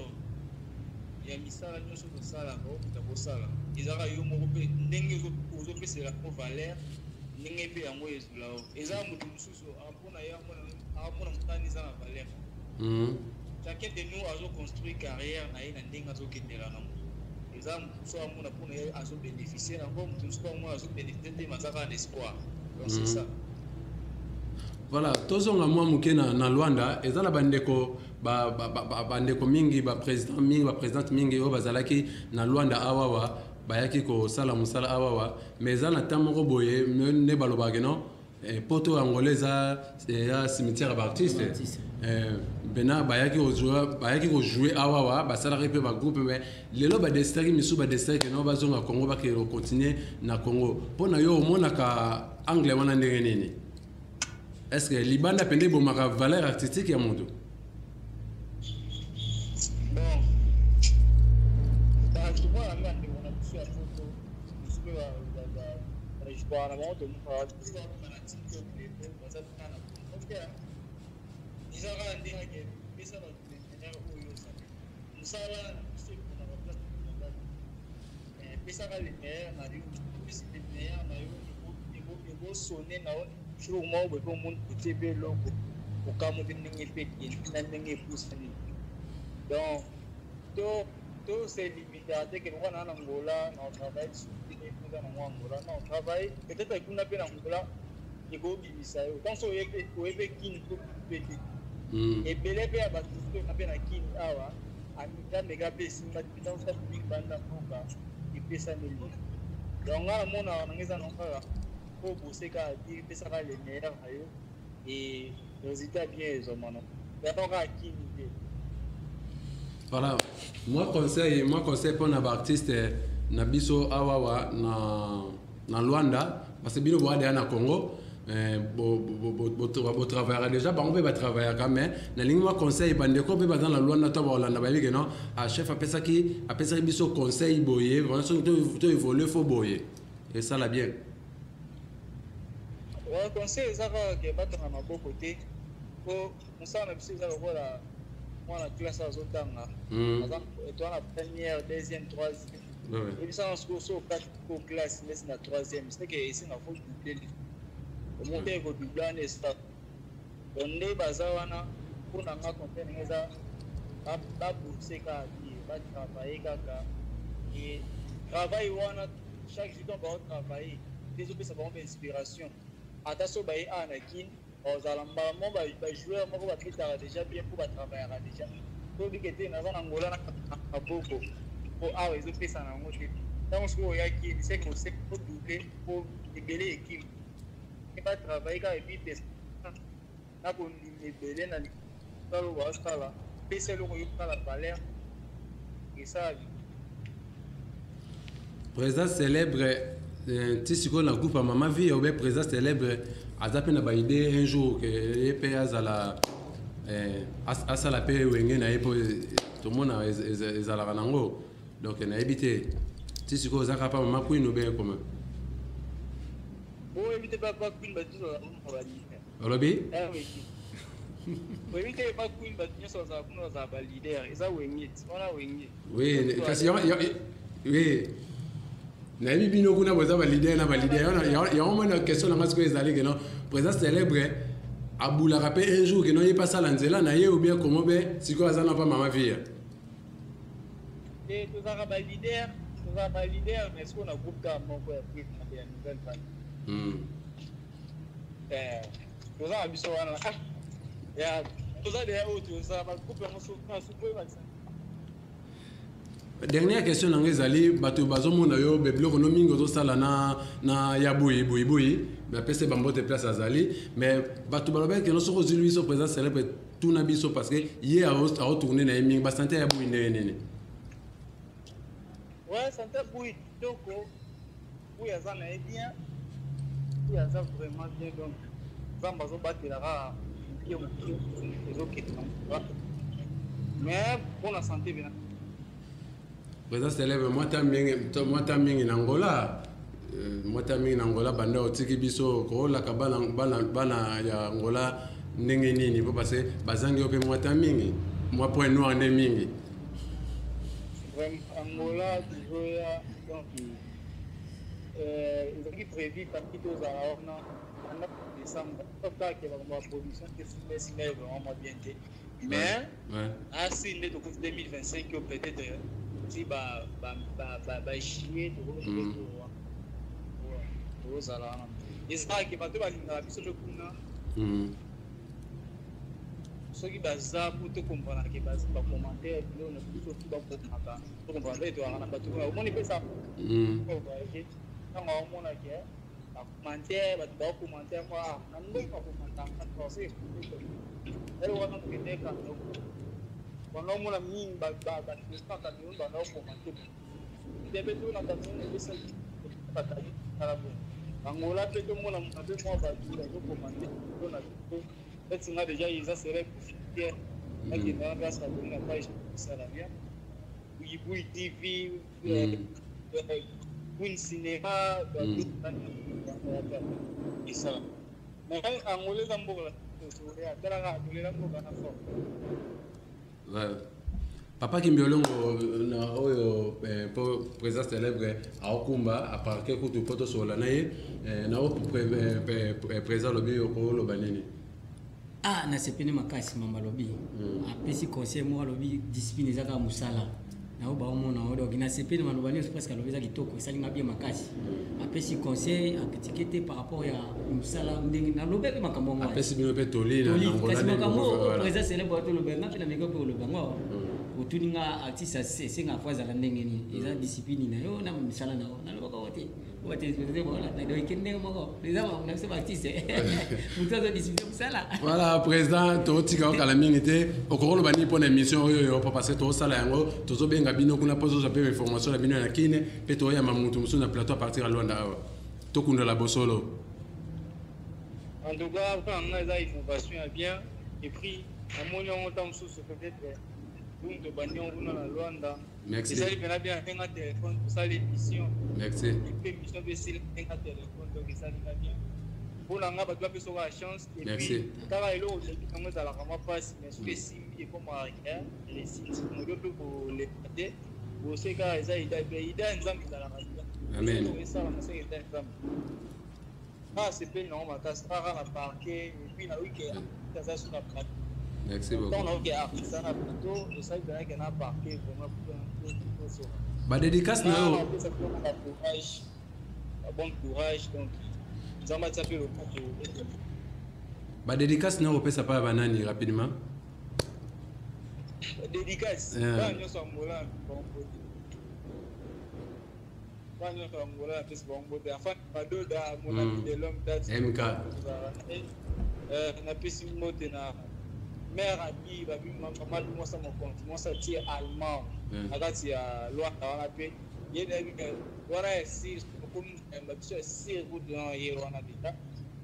ya misala nyonso tosalaka, okuta kosala, ezalaka yo moko mpe ndenge ozopesela ko valeur, ndenge mpe yango ezwela yo. Eza moto mosusu mpona ye amona motani eza na valeur. Chacun de nous azoconstruire carrière na ye na ndenge azokendela nango. Eza moto mosusu amona mpona ye azobénéficie nango, moto mosusu amona azobénéficie te, aza kaka na espoir. Donc c'est ça. Voilà, tozonga mwa moke na Lwanda. Eza na bandeko bandeko mingi, baprésident mingi, baprésidente mingi oyo bazalaki na Lwanda awawa, bayaki kosala mosala awawa. Mais eza na temps moko boye nde balobaka no poto Angola eza cimetière ya baartiste. Baartiste. Mpena bayaki kojouer awawa, basalaki mpe bagroupe, mais lelo badécidaki, misusu badécidaki no bazonga Congo, bakende kocontinuer na Congo. Mpo na yo, omonaka angle wana ndenge nini? Est ce que libanda mpenza ebomaka valeur artistique ya moto? Bon, bato mwana nga, ndeko na biso ya poto, biso mpe bahistoire na bango tomonaka na TikTok, lelo baza tuna na Congo te. Eza kaka ndenge pesa bato meilleur oyo ozali mosala na biso eponaka place. Pesaka le meilleur na yo, opesi le meilleur na yo, ekosone na yo jour moko boye mpe omoni kotie mpe eloko okamwi mpe ndenge mpe ekende na ndenge epusani. Donc to se limiter te ke lokola naa na Ngola na travaille eza nango Angola. Non, travaille peut-être kuna mpe na Ngola ekobimisa yo. Ntanso oyebi Kini to mpe te, ebele mpe ya bato mpe na Kini awa ameka mpe esimba te. Ntanso abimi banda mboka, epesameli. Donc nga namonaka nanga eza nango kaka po bose kaka dire, epesaka le meilleur na yo et résultat bien ezwama nango, yango kaka Kini te. Voilà, moi conseil mpona baartiste. na biso awawa na Luanda, parce que bino boa deya na Congo, botravaillaka déjà, bango mpe batravaillaka, mais nalingi mwa conseil, bandeko mpe baza na Luanda to baolanda, bayebi ke non, ah, chef apesaki biso conseil boye, vraiment soki to évolue, faut boye, esala bien. Ouais, conseil eza kaka ke batanga maboko te, po mosala na biso eza lokola mwana classe azotanga. Aza toza na première, deuxième, troisième. Ebisanga sikoyo so okati ko classe neti na troisième, c'est que esenga faut doubler, omote ekodoubler wana esa. Donc nde baza wana, mpo na nga conseil ndenge eza, babourse kaka te, batravaille kaka, e travail wana chaque jour, donc baotravaille nde ezopesa bango bainspiration. Ata so baye awa na Kine, bazala mbala moko bajoueur moko babetaka déjà bien, mpo batravaillaka déjà. Tobike te, naza na Ngola na maboko, mpo awa ezopesa na yango te. Ntango soki oyaki, seke odouble, mpo ebele ekimi, batravaille kaka, et puis pesa na kondima ebele na sala oyo basala, pesa eloko oyokala valeur, esala. Président célèbre, ti sikoyo na groupe ya Mama Vie, obe président célèbre aza mpe na baidée un jour ke ye mpe azala, asala mpe wenge na ye, mpo tomona ezalaka nango. Donc nayebi te, ti sikoyo oza kaka pa Mama Queen obe comment? Oyebi te, papa Queen, bato nyonso bazala baleader. Olobi? Oyebi te, papa Queen, bato nyonso bazala kuna, bazala baleader, eza wenge wana, wenge. Oui, kasi oui, nayebi bino kuna boza baleader na baleader. Yango mona question nanga sikoyo ezali ke non, président célèbre abulaka mpe un jour ke non, ye mpe asala nzela na ye, ou bien komo mpe sikoyo aza na mpa Mama Vie? Te, tozalaka baleader, tozalaka baleader, mais sikoyo na groupe kaka moko ya ya nouvelle vague. Toza na biso wana, ya toza deya oyo toza bagroupe yango soki. Dernière question nanga ezali, bato bazomona yo biloko no mingi ozosala na ya boyi boyi boyi, bapesi bambote place azali, mais bato balobaki keno soki ozwi biso président célèbre, tuna biso, parce que ye aotourne na ye mingi, basanté ya boyi ndenge nini? Ouais, santé boyi kitoko, boyi aza na ye bien, boyi aza vraiment bien. Donc Nzambe azobatela kaka moke moke, ezokende na, mais mpona santé bena. Président célèbre, mwata mingi na Ngola, mwata mingi na Ngola, banda otiki biso, koolaka bana, bana, bana ya Ngola ndenge nini? Mpo parce bazangi yo mpe mwata mingi, mwa point noir nde mingi. Vraiment, Angola tozoya, donc ezalaki prévu parti tozala wana pendant décembre, kaka makambo ya production te, esingai vraiment mwa bien te, mais asi nde tokoki 2025 oyo, peut-être ti bajuillet tozala wana. Ezalaki bato balingaka biso mpe kuna, soki baza po tokomprendre ke bacommentaire biloko na biso tu bakomaka, tokomprendre mpe toyaka na bato omoni mpesa voyage, ntango aomona ke bacommentaire, bato baocommentaire mwa na ndenge bakommentaka force ele wana, tokende Cameroun, banda omona mingi bato Cameroun banda ocommenter te, mpe to na Cameroun epesaki batali kala boye. Angola mpe tomona mpe mwa bato bazocommenter to na biso, neti nga déjà eza célèbre fier, nakenda wana mpe asaboni na page, esala bien, Buyibui TV, Queen Cinéma, esala. Mais Angola eza mboka, talaka tolela mboka na fort. Papa Kimbiolongo, na oyo mpo président célèbre aokumba aparke kutu mpo tosolola na ye, na oyo président alobi, okoloba nini? Ah, nasepeli makasi. Mamba alobi, apesi conseil moko, alobi discipline eza kaka mosala na oyo baomona oyo. Donc nasepeli, maloba nyonso presque alobi eza kitoko, esalinga bien makasi. Apesi conseil, akritike te par rapport ya mosala ndenge nalobaki makambo yango. Apesi bino mpe toli. Kasi makambo oyo président célèbre atoloba, nga mpe na meko mpe koloba yango. Otuni nga artiste esenga fo azala ndenge nini, eza discipline na yo na misala na yo, nalobaka o te o batelespectateur baolanda, donc eke ndenge moko eza makambo na biso baartiste, moto aza discipline mosala. Voilà, président, totika okala mingi te. Okokoloba nini mpona émission oyo yo, parce que tozosala yango, tozobenga bino kuna mpo tozwa mpe information na bino ya kine, mpe toyamba motu mosusu na plateau à partir ya Luanda awa, tokundola bosolo. En tout cas, mpona nga eza innovation ya bien, et puis namoni yango ntango mosusu peut-être bungu tobandi yango kuna na Luanda. Merci. Ezali mpena bien, abenga telefone, tosala émission. Merci. Epe émission mpe esili, abenga telefone, donc esali nga bien. Mpona nga, bato bapesa oka chance, et Merci. puis kaka eloko olebi yango ezalaka mwa mpasi, mais soki esimbi, ekomaka réussite. Modo mpe koleka te, bose kaka eza ida, mpe ida ya Nzambe ezalaka bien. Amen. Eloko esalama soki eza ya Nzambe. Kaka sepeli nango makasi kaka na parquet, et puis nayoki aza su na plateau. Merci ntango beaucoup. Nayoki artiste na plateau, esali mpenake na parquet vraiment tosoka. Badédicace na yo? Napesa mpe na courage, bon courage, donc Nzambe atia mpe loboko. Badédicace na yo opesa pa ya banani rapidement? Dédicace? Yeah. Bana nyonso ya Angola, bango mbote. Bana nyonso ya Angola, napesi bango mbote, enfin Madoda, mon ami de l'homme date. MK. Napesi mbote na mare abi babi mama mwasa mokonzi, mwasa tie allemand na kati ya Luanda wana, mpe ye nayebi ke wana ya sir okomi koyamba biso ya sir kutu na ye wana deja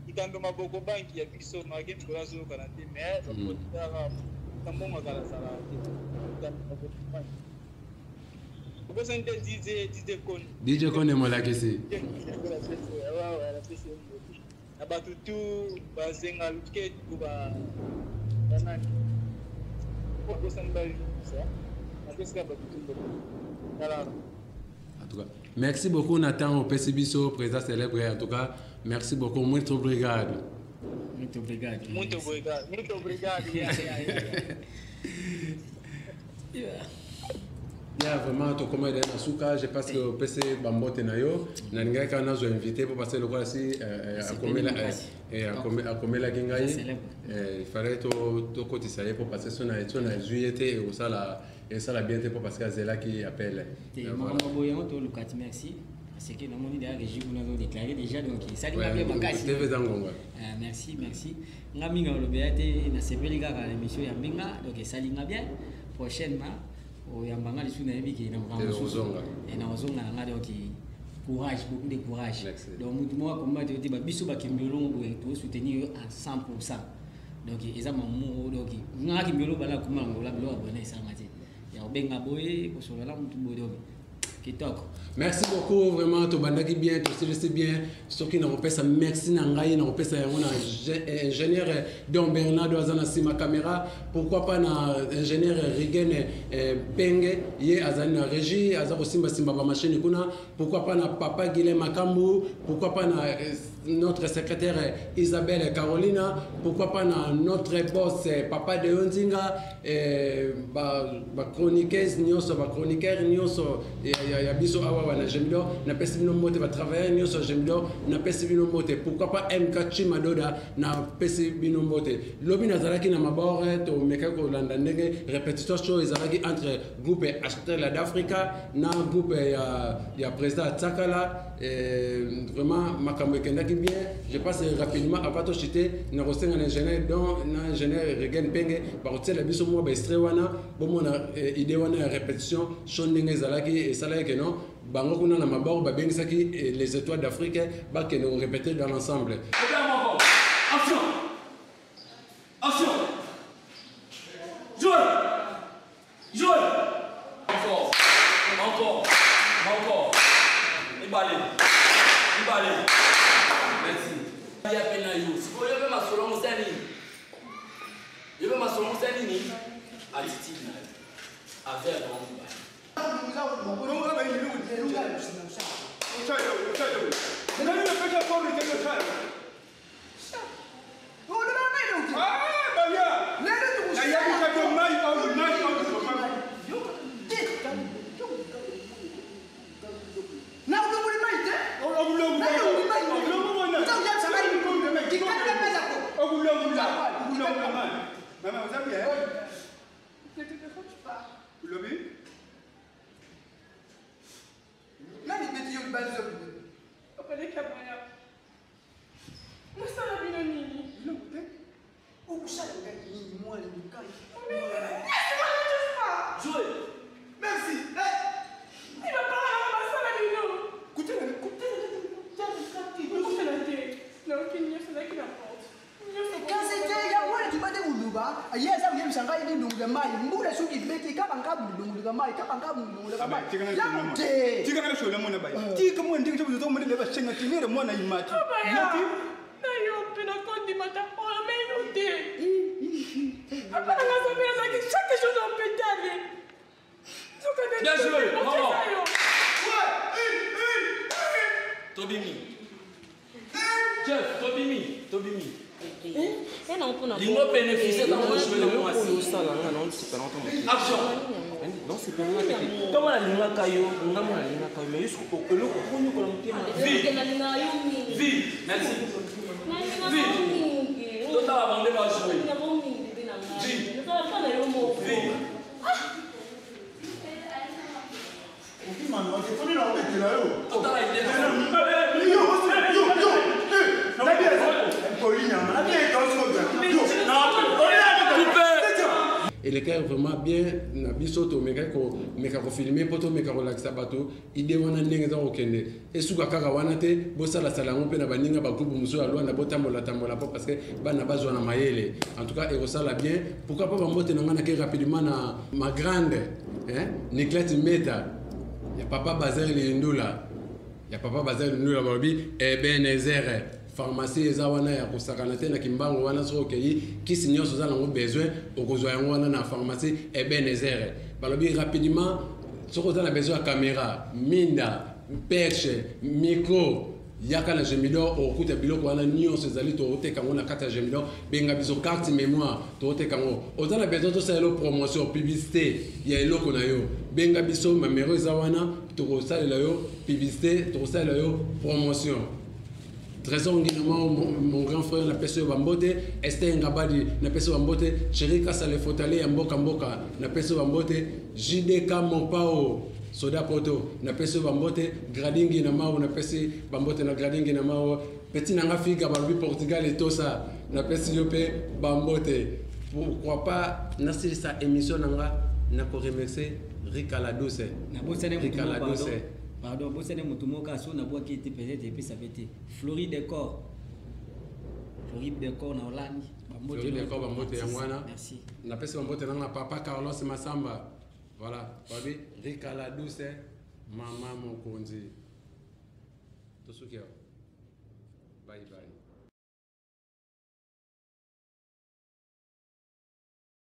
likambo maboko banki ya biso make mikolo azoyokana te, mais bakotaka na mbongo akala azalaka te. Likambo maboko banki obosani te, DJ, DJ Koni. DJ Kone molakisi. Napesi ye mbote na bato tu bazenga luketu banani obosani balisa, napesika bato tu mbote. Tala. En tout cas, merci beaucoup Nathan opesi biso, président célèbre. En tout cas, merci beaucoup, muito obrigado. Muito obrigado. Muito obrigado, muito obrigado, yeah. Ya vraiment tokóma ede na suka. Je pense que opesi bambote na yo. Nalingaki kaka nazwa invité mpo parce lokola si akomelaki ngai, il fallait tokotisa ye mpo parce so nazwi ye te, ekosala esala bien te mpo parce que azelaki appel. Makambo boye yango toluka ti. Merci, parce que namoni deya régi kuna azodéclaré déjà, donc esalinga bien makasi. TV eza ngonga. Merci, merci. Nga mingi alobeya te, nasepeli kaka na émission ya mbinga, donc esalinga bien. Prochainement oyambanga lisusu, nayebi ke na makambo mosusu na ozonga na nga. Donc courage, beaucoup de courage. Donc mutu moko akomba te, babiso bakembi olongo boye, tosoutenir yo à 100. Donc eza mamu, donc nga kimbi olo bala koma ngola biloko boye na esalama te ya kobenga boye, kosolola mutu boye, donc kitoko. Merci beaucoup vraiment. Tobandaki bien, tosilisi bien. Soki nakopesa merci na ngai, nakopesa yango na ingénieur Don Bernardo aza na nsima caméra, pourquoi pas na ingénieur Rigene Penge, ye azali na régie, aza kosimbasimba bamachine kuna, pourquoi pas na papa Guilin Makambu, pourquoi pas na notre secrétaire Isabelle Carolina, pourquoi pas na notre boss papa de Nzinga, bachroniqueuse nyonso, bachroniqueur nyonso ya biso awa na Gemidor, napesi bino mbote. Batravailleur nyonso ya Gemidor, napesi bino mbote. Pourquoi pas MK Chimadoda, napesi bino mbote. Lobi nazalaki na mabor, tomekaki kolanda ndenge répétition show ezalaki entre groupe Astrela d'Africa na groupe ya président Tsakala. Vraiment makambo ekendaki bien. Je passe rapidement avant tochite na kosenga na ingénieur Don na ingénieur Regen Penge bakotiela biso mwa baextrait wana, bomona idée wana ya répétition show ndenge ezalaki. Esalaki ke non, bango kuna na maboko babengisaki les Étoiles d'Afrique bakende korépéter dans l'ensemble. Action! Action! Jouez! Jouez! Encore! Encore! Encore! Ibale! Ibale! Merci. Ya pe na yo. Sikoyo yo mpe masolo mosala nini? Yo mpe masolo mosala nini? Attitude na yo. Avec bango mibale. Ayebisa ngai lindungu ya mai, mbula soki ebeti kaka nkabu lindungu ya mai, kaka nkabu lindungu ya mai. Yango te. Tika nga na mwana bai. Tika mwana ndenge tozo mwana leba shenga tinere mwana imati. Yoki na yo mpe nakondima ta oyo me yo te. Papa na nga nzambe azalaki chaque jour na hôpital. Bien joué, bravo. Tobimi. Chef, tobimi, tobimi. Lingo bénéficier ntango ojouer na mwasi. Action. Ntango nalingaka yo, ngambo nalingaka yo, mais yo soki eloko okonyokola motema. Vie. Vie. Merci. Vie. Totala bango nde bajouer. Vie. Vie. Totala idée. Elekaki vraiment bien na biso. Tomekaki komeka kofilme mpo tomeka kolakisa bato idée wana ndenge eza kokende. Esuka kaka wana te, bosalasala yango mpe na baninga, bagroupe mosusu ya Lwanda, botambola-tambola mpo parce que bana bazwa na mayele. En tout cas, ekosala bien. Pourquoi pas bambote na ngai nake rapidement na ma grande, hein? Niclette Meta ya papa Bazer Lindula, ya papa Bazer Lindula, balobi Ebenezer pharmacie eza wana ya kosakana te na Kimbango wana. Soki okei, kisi nyonso oza nango besoin, okozwa yango wana na pharmacie Ebenezer. Balobi rapidement, soki oza na besoin ya caméra, minda, perche, micro, yaka na Gemidor, okokuta biloko wana nyonso ezali. Toteka yango na kati ya Gemidor. Benga biso. Carte mémoire, toteka yango. Oza na besoin tosalela promotion, publicité ya eloko na yo, benga biso, numéro eza wana, tokosalela yo publicité, tokosalela yo promotion. Trésor Nginama, mon grand frère, napesi yo bambote. Ester Ngabadi, napesi yo bambote. Chéri Kasale Fotale ya mboka mboka, napesi yo bambote. JDK Mopao Soda Poto, napesi yo bambote. Gradingi na Mao, napesi bambote na Gradingi na Mao. Petit nanga Figa, balobi Portugal etosa, napesi yo mpe bambote. Pourquoi pas nasilisa émission na nga nakoremercier Rika La Douce. Nabosani motu Rika La moko, Douce. Pardon, bosani motu moko aso nabwaki ete peut-être epesa pe te. Floride Decor, Floride Decor na Hollande. Bambote. Floride Decor, bambote yango wana. Merci. Napesi bambote nanga na papa Carlos Masamba. Voilà, babi Rika La Douce, mama mokonzi. Tosuki awa, bye bye.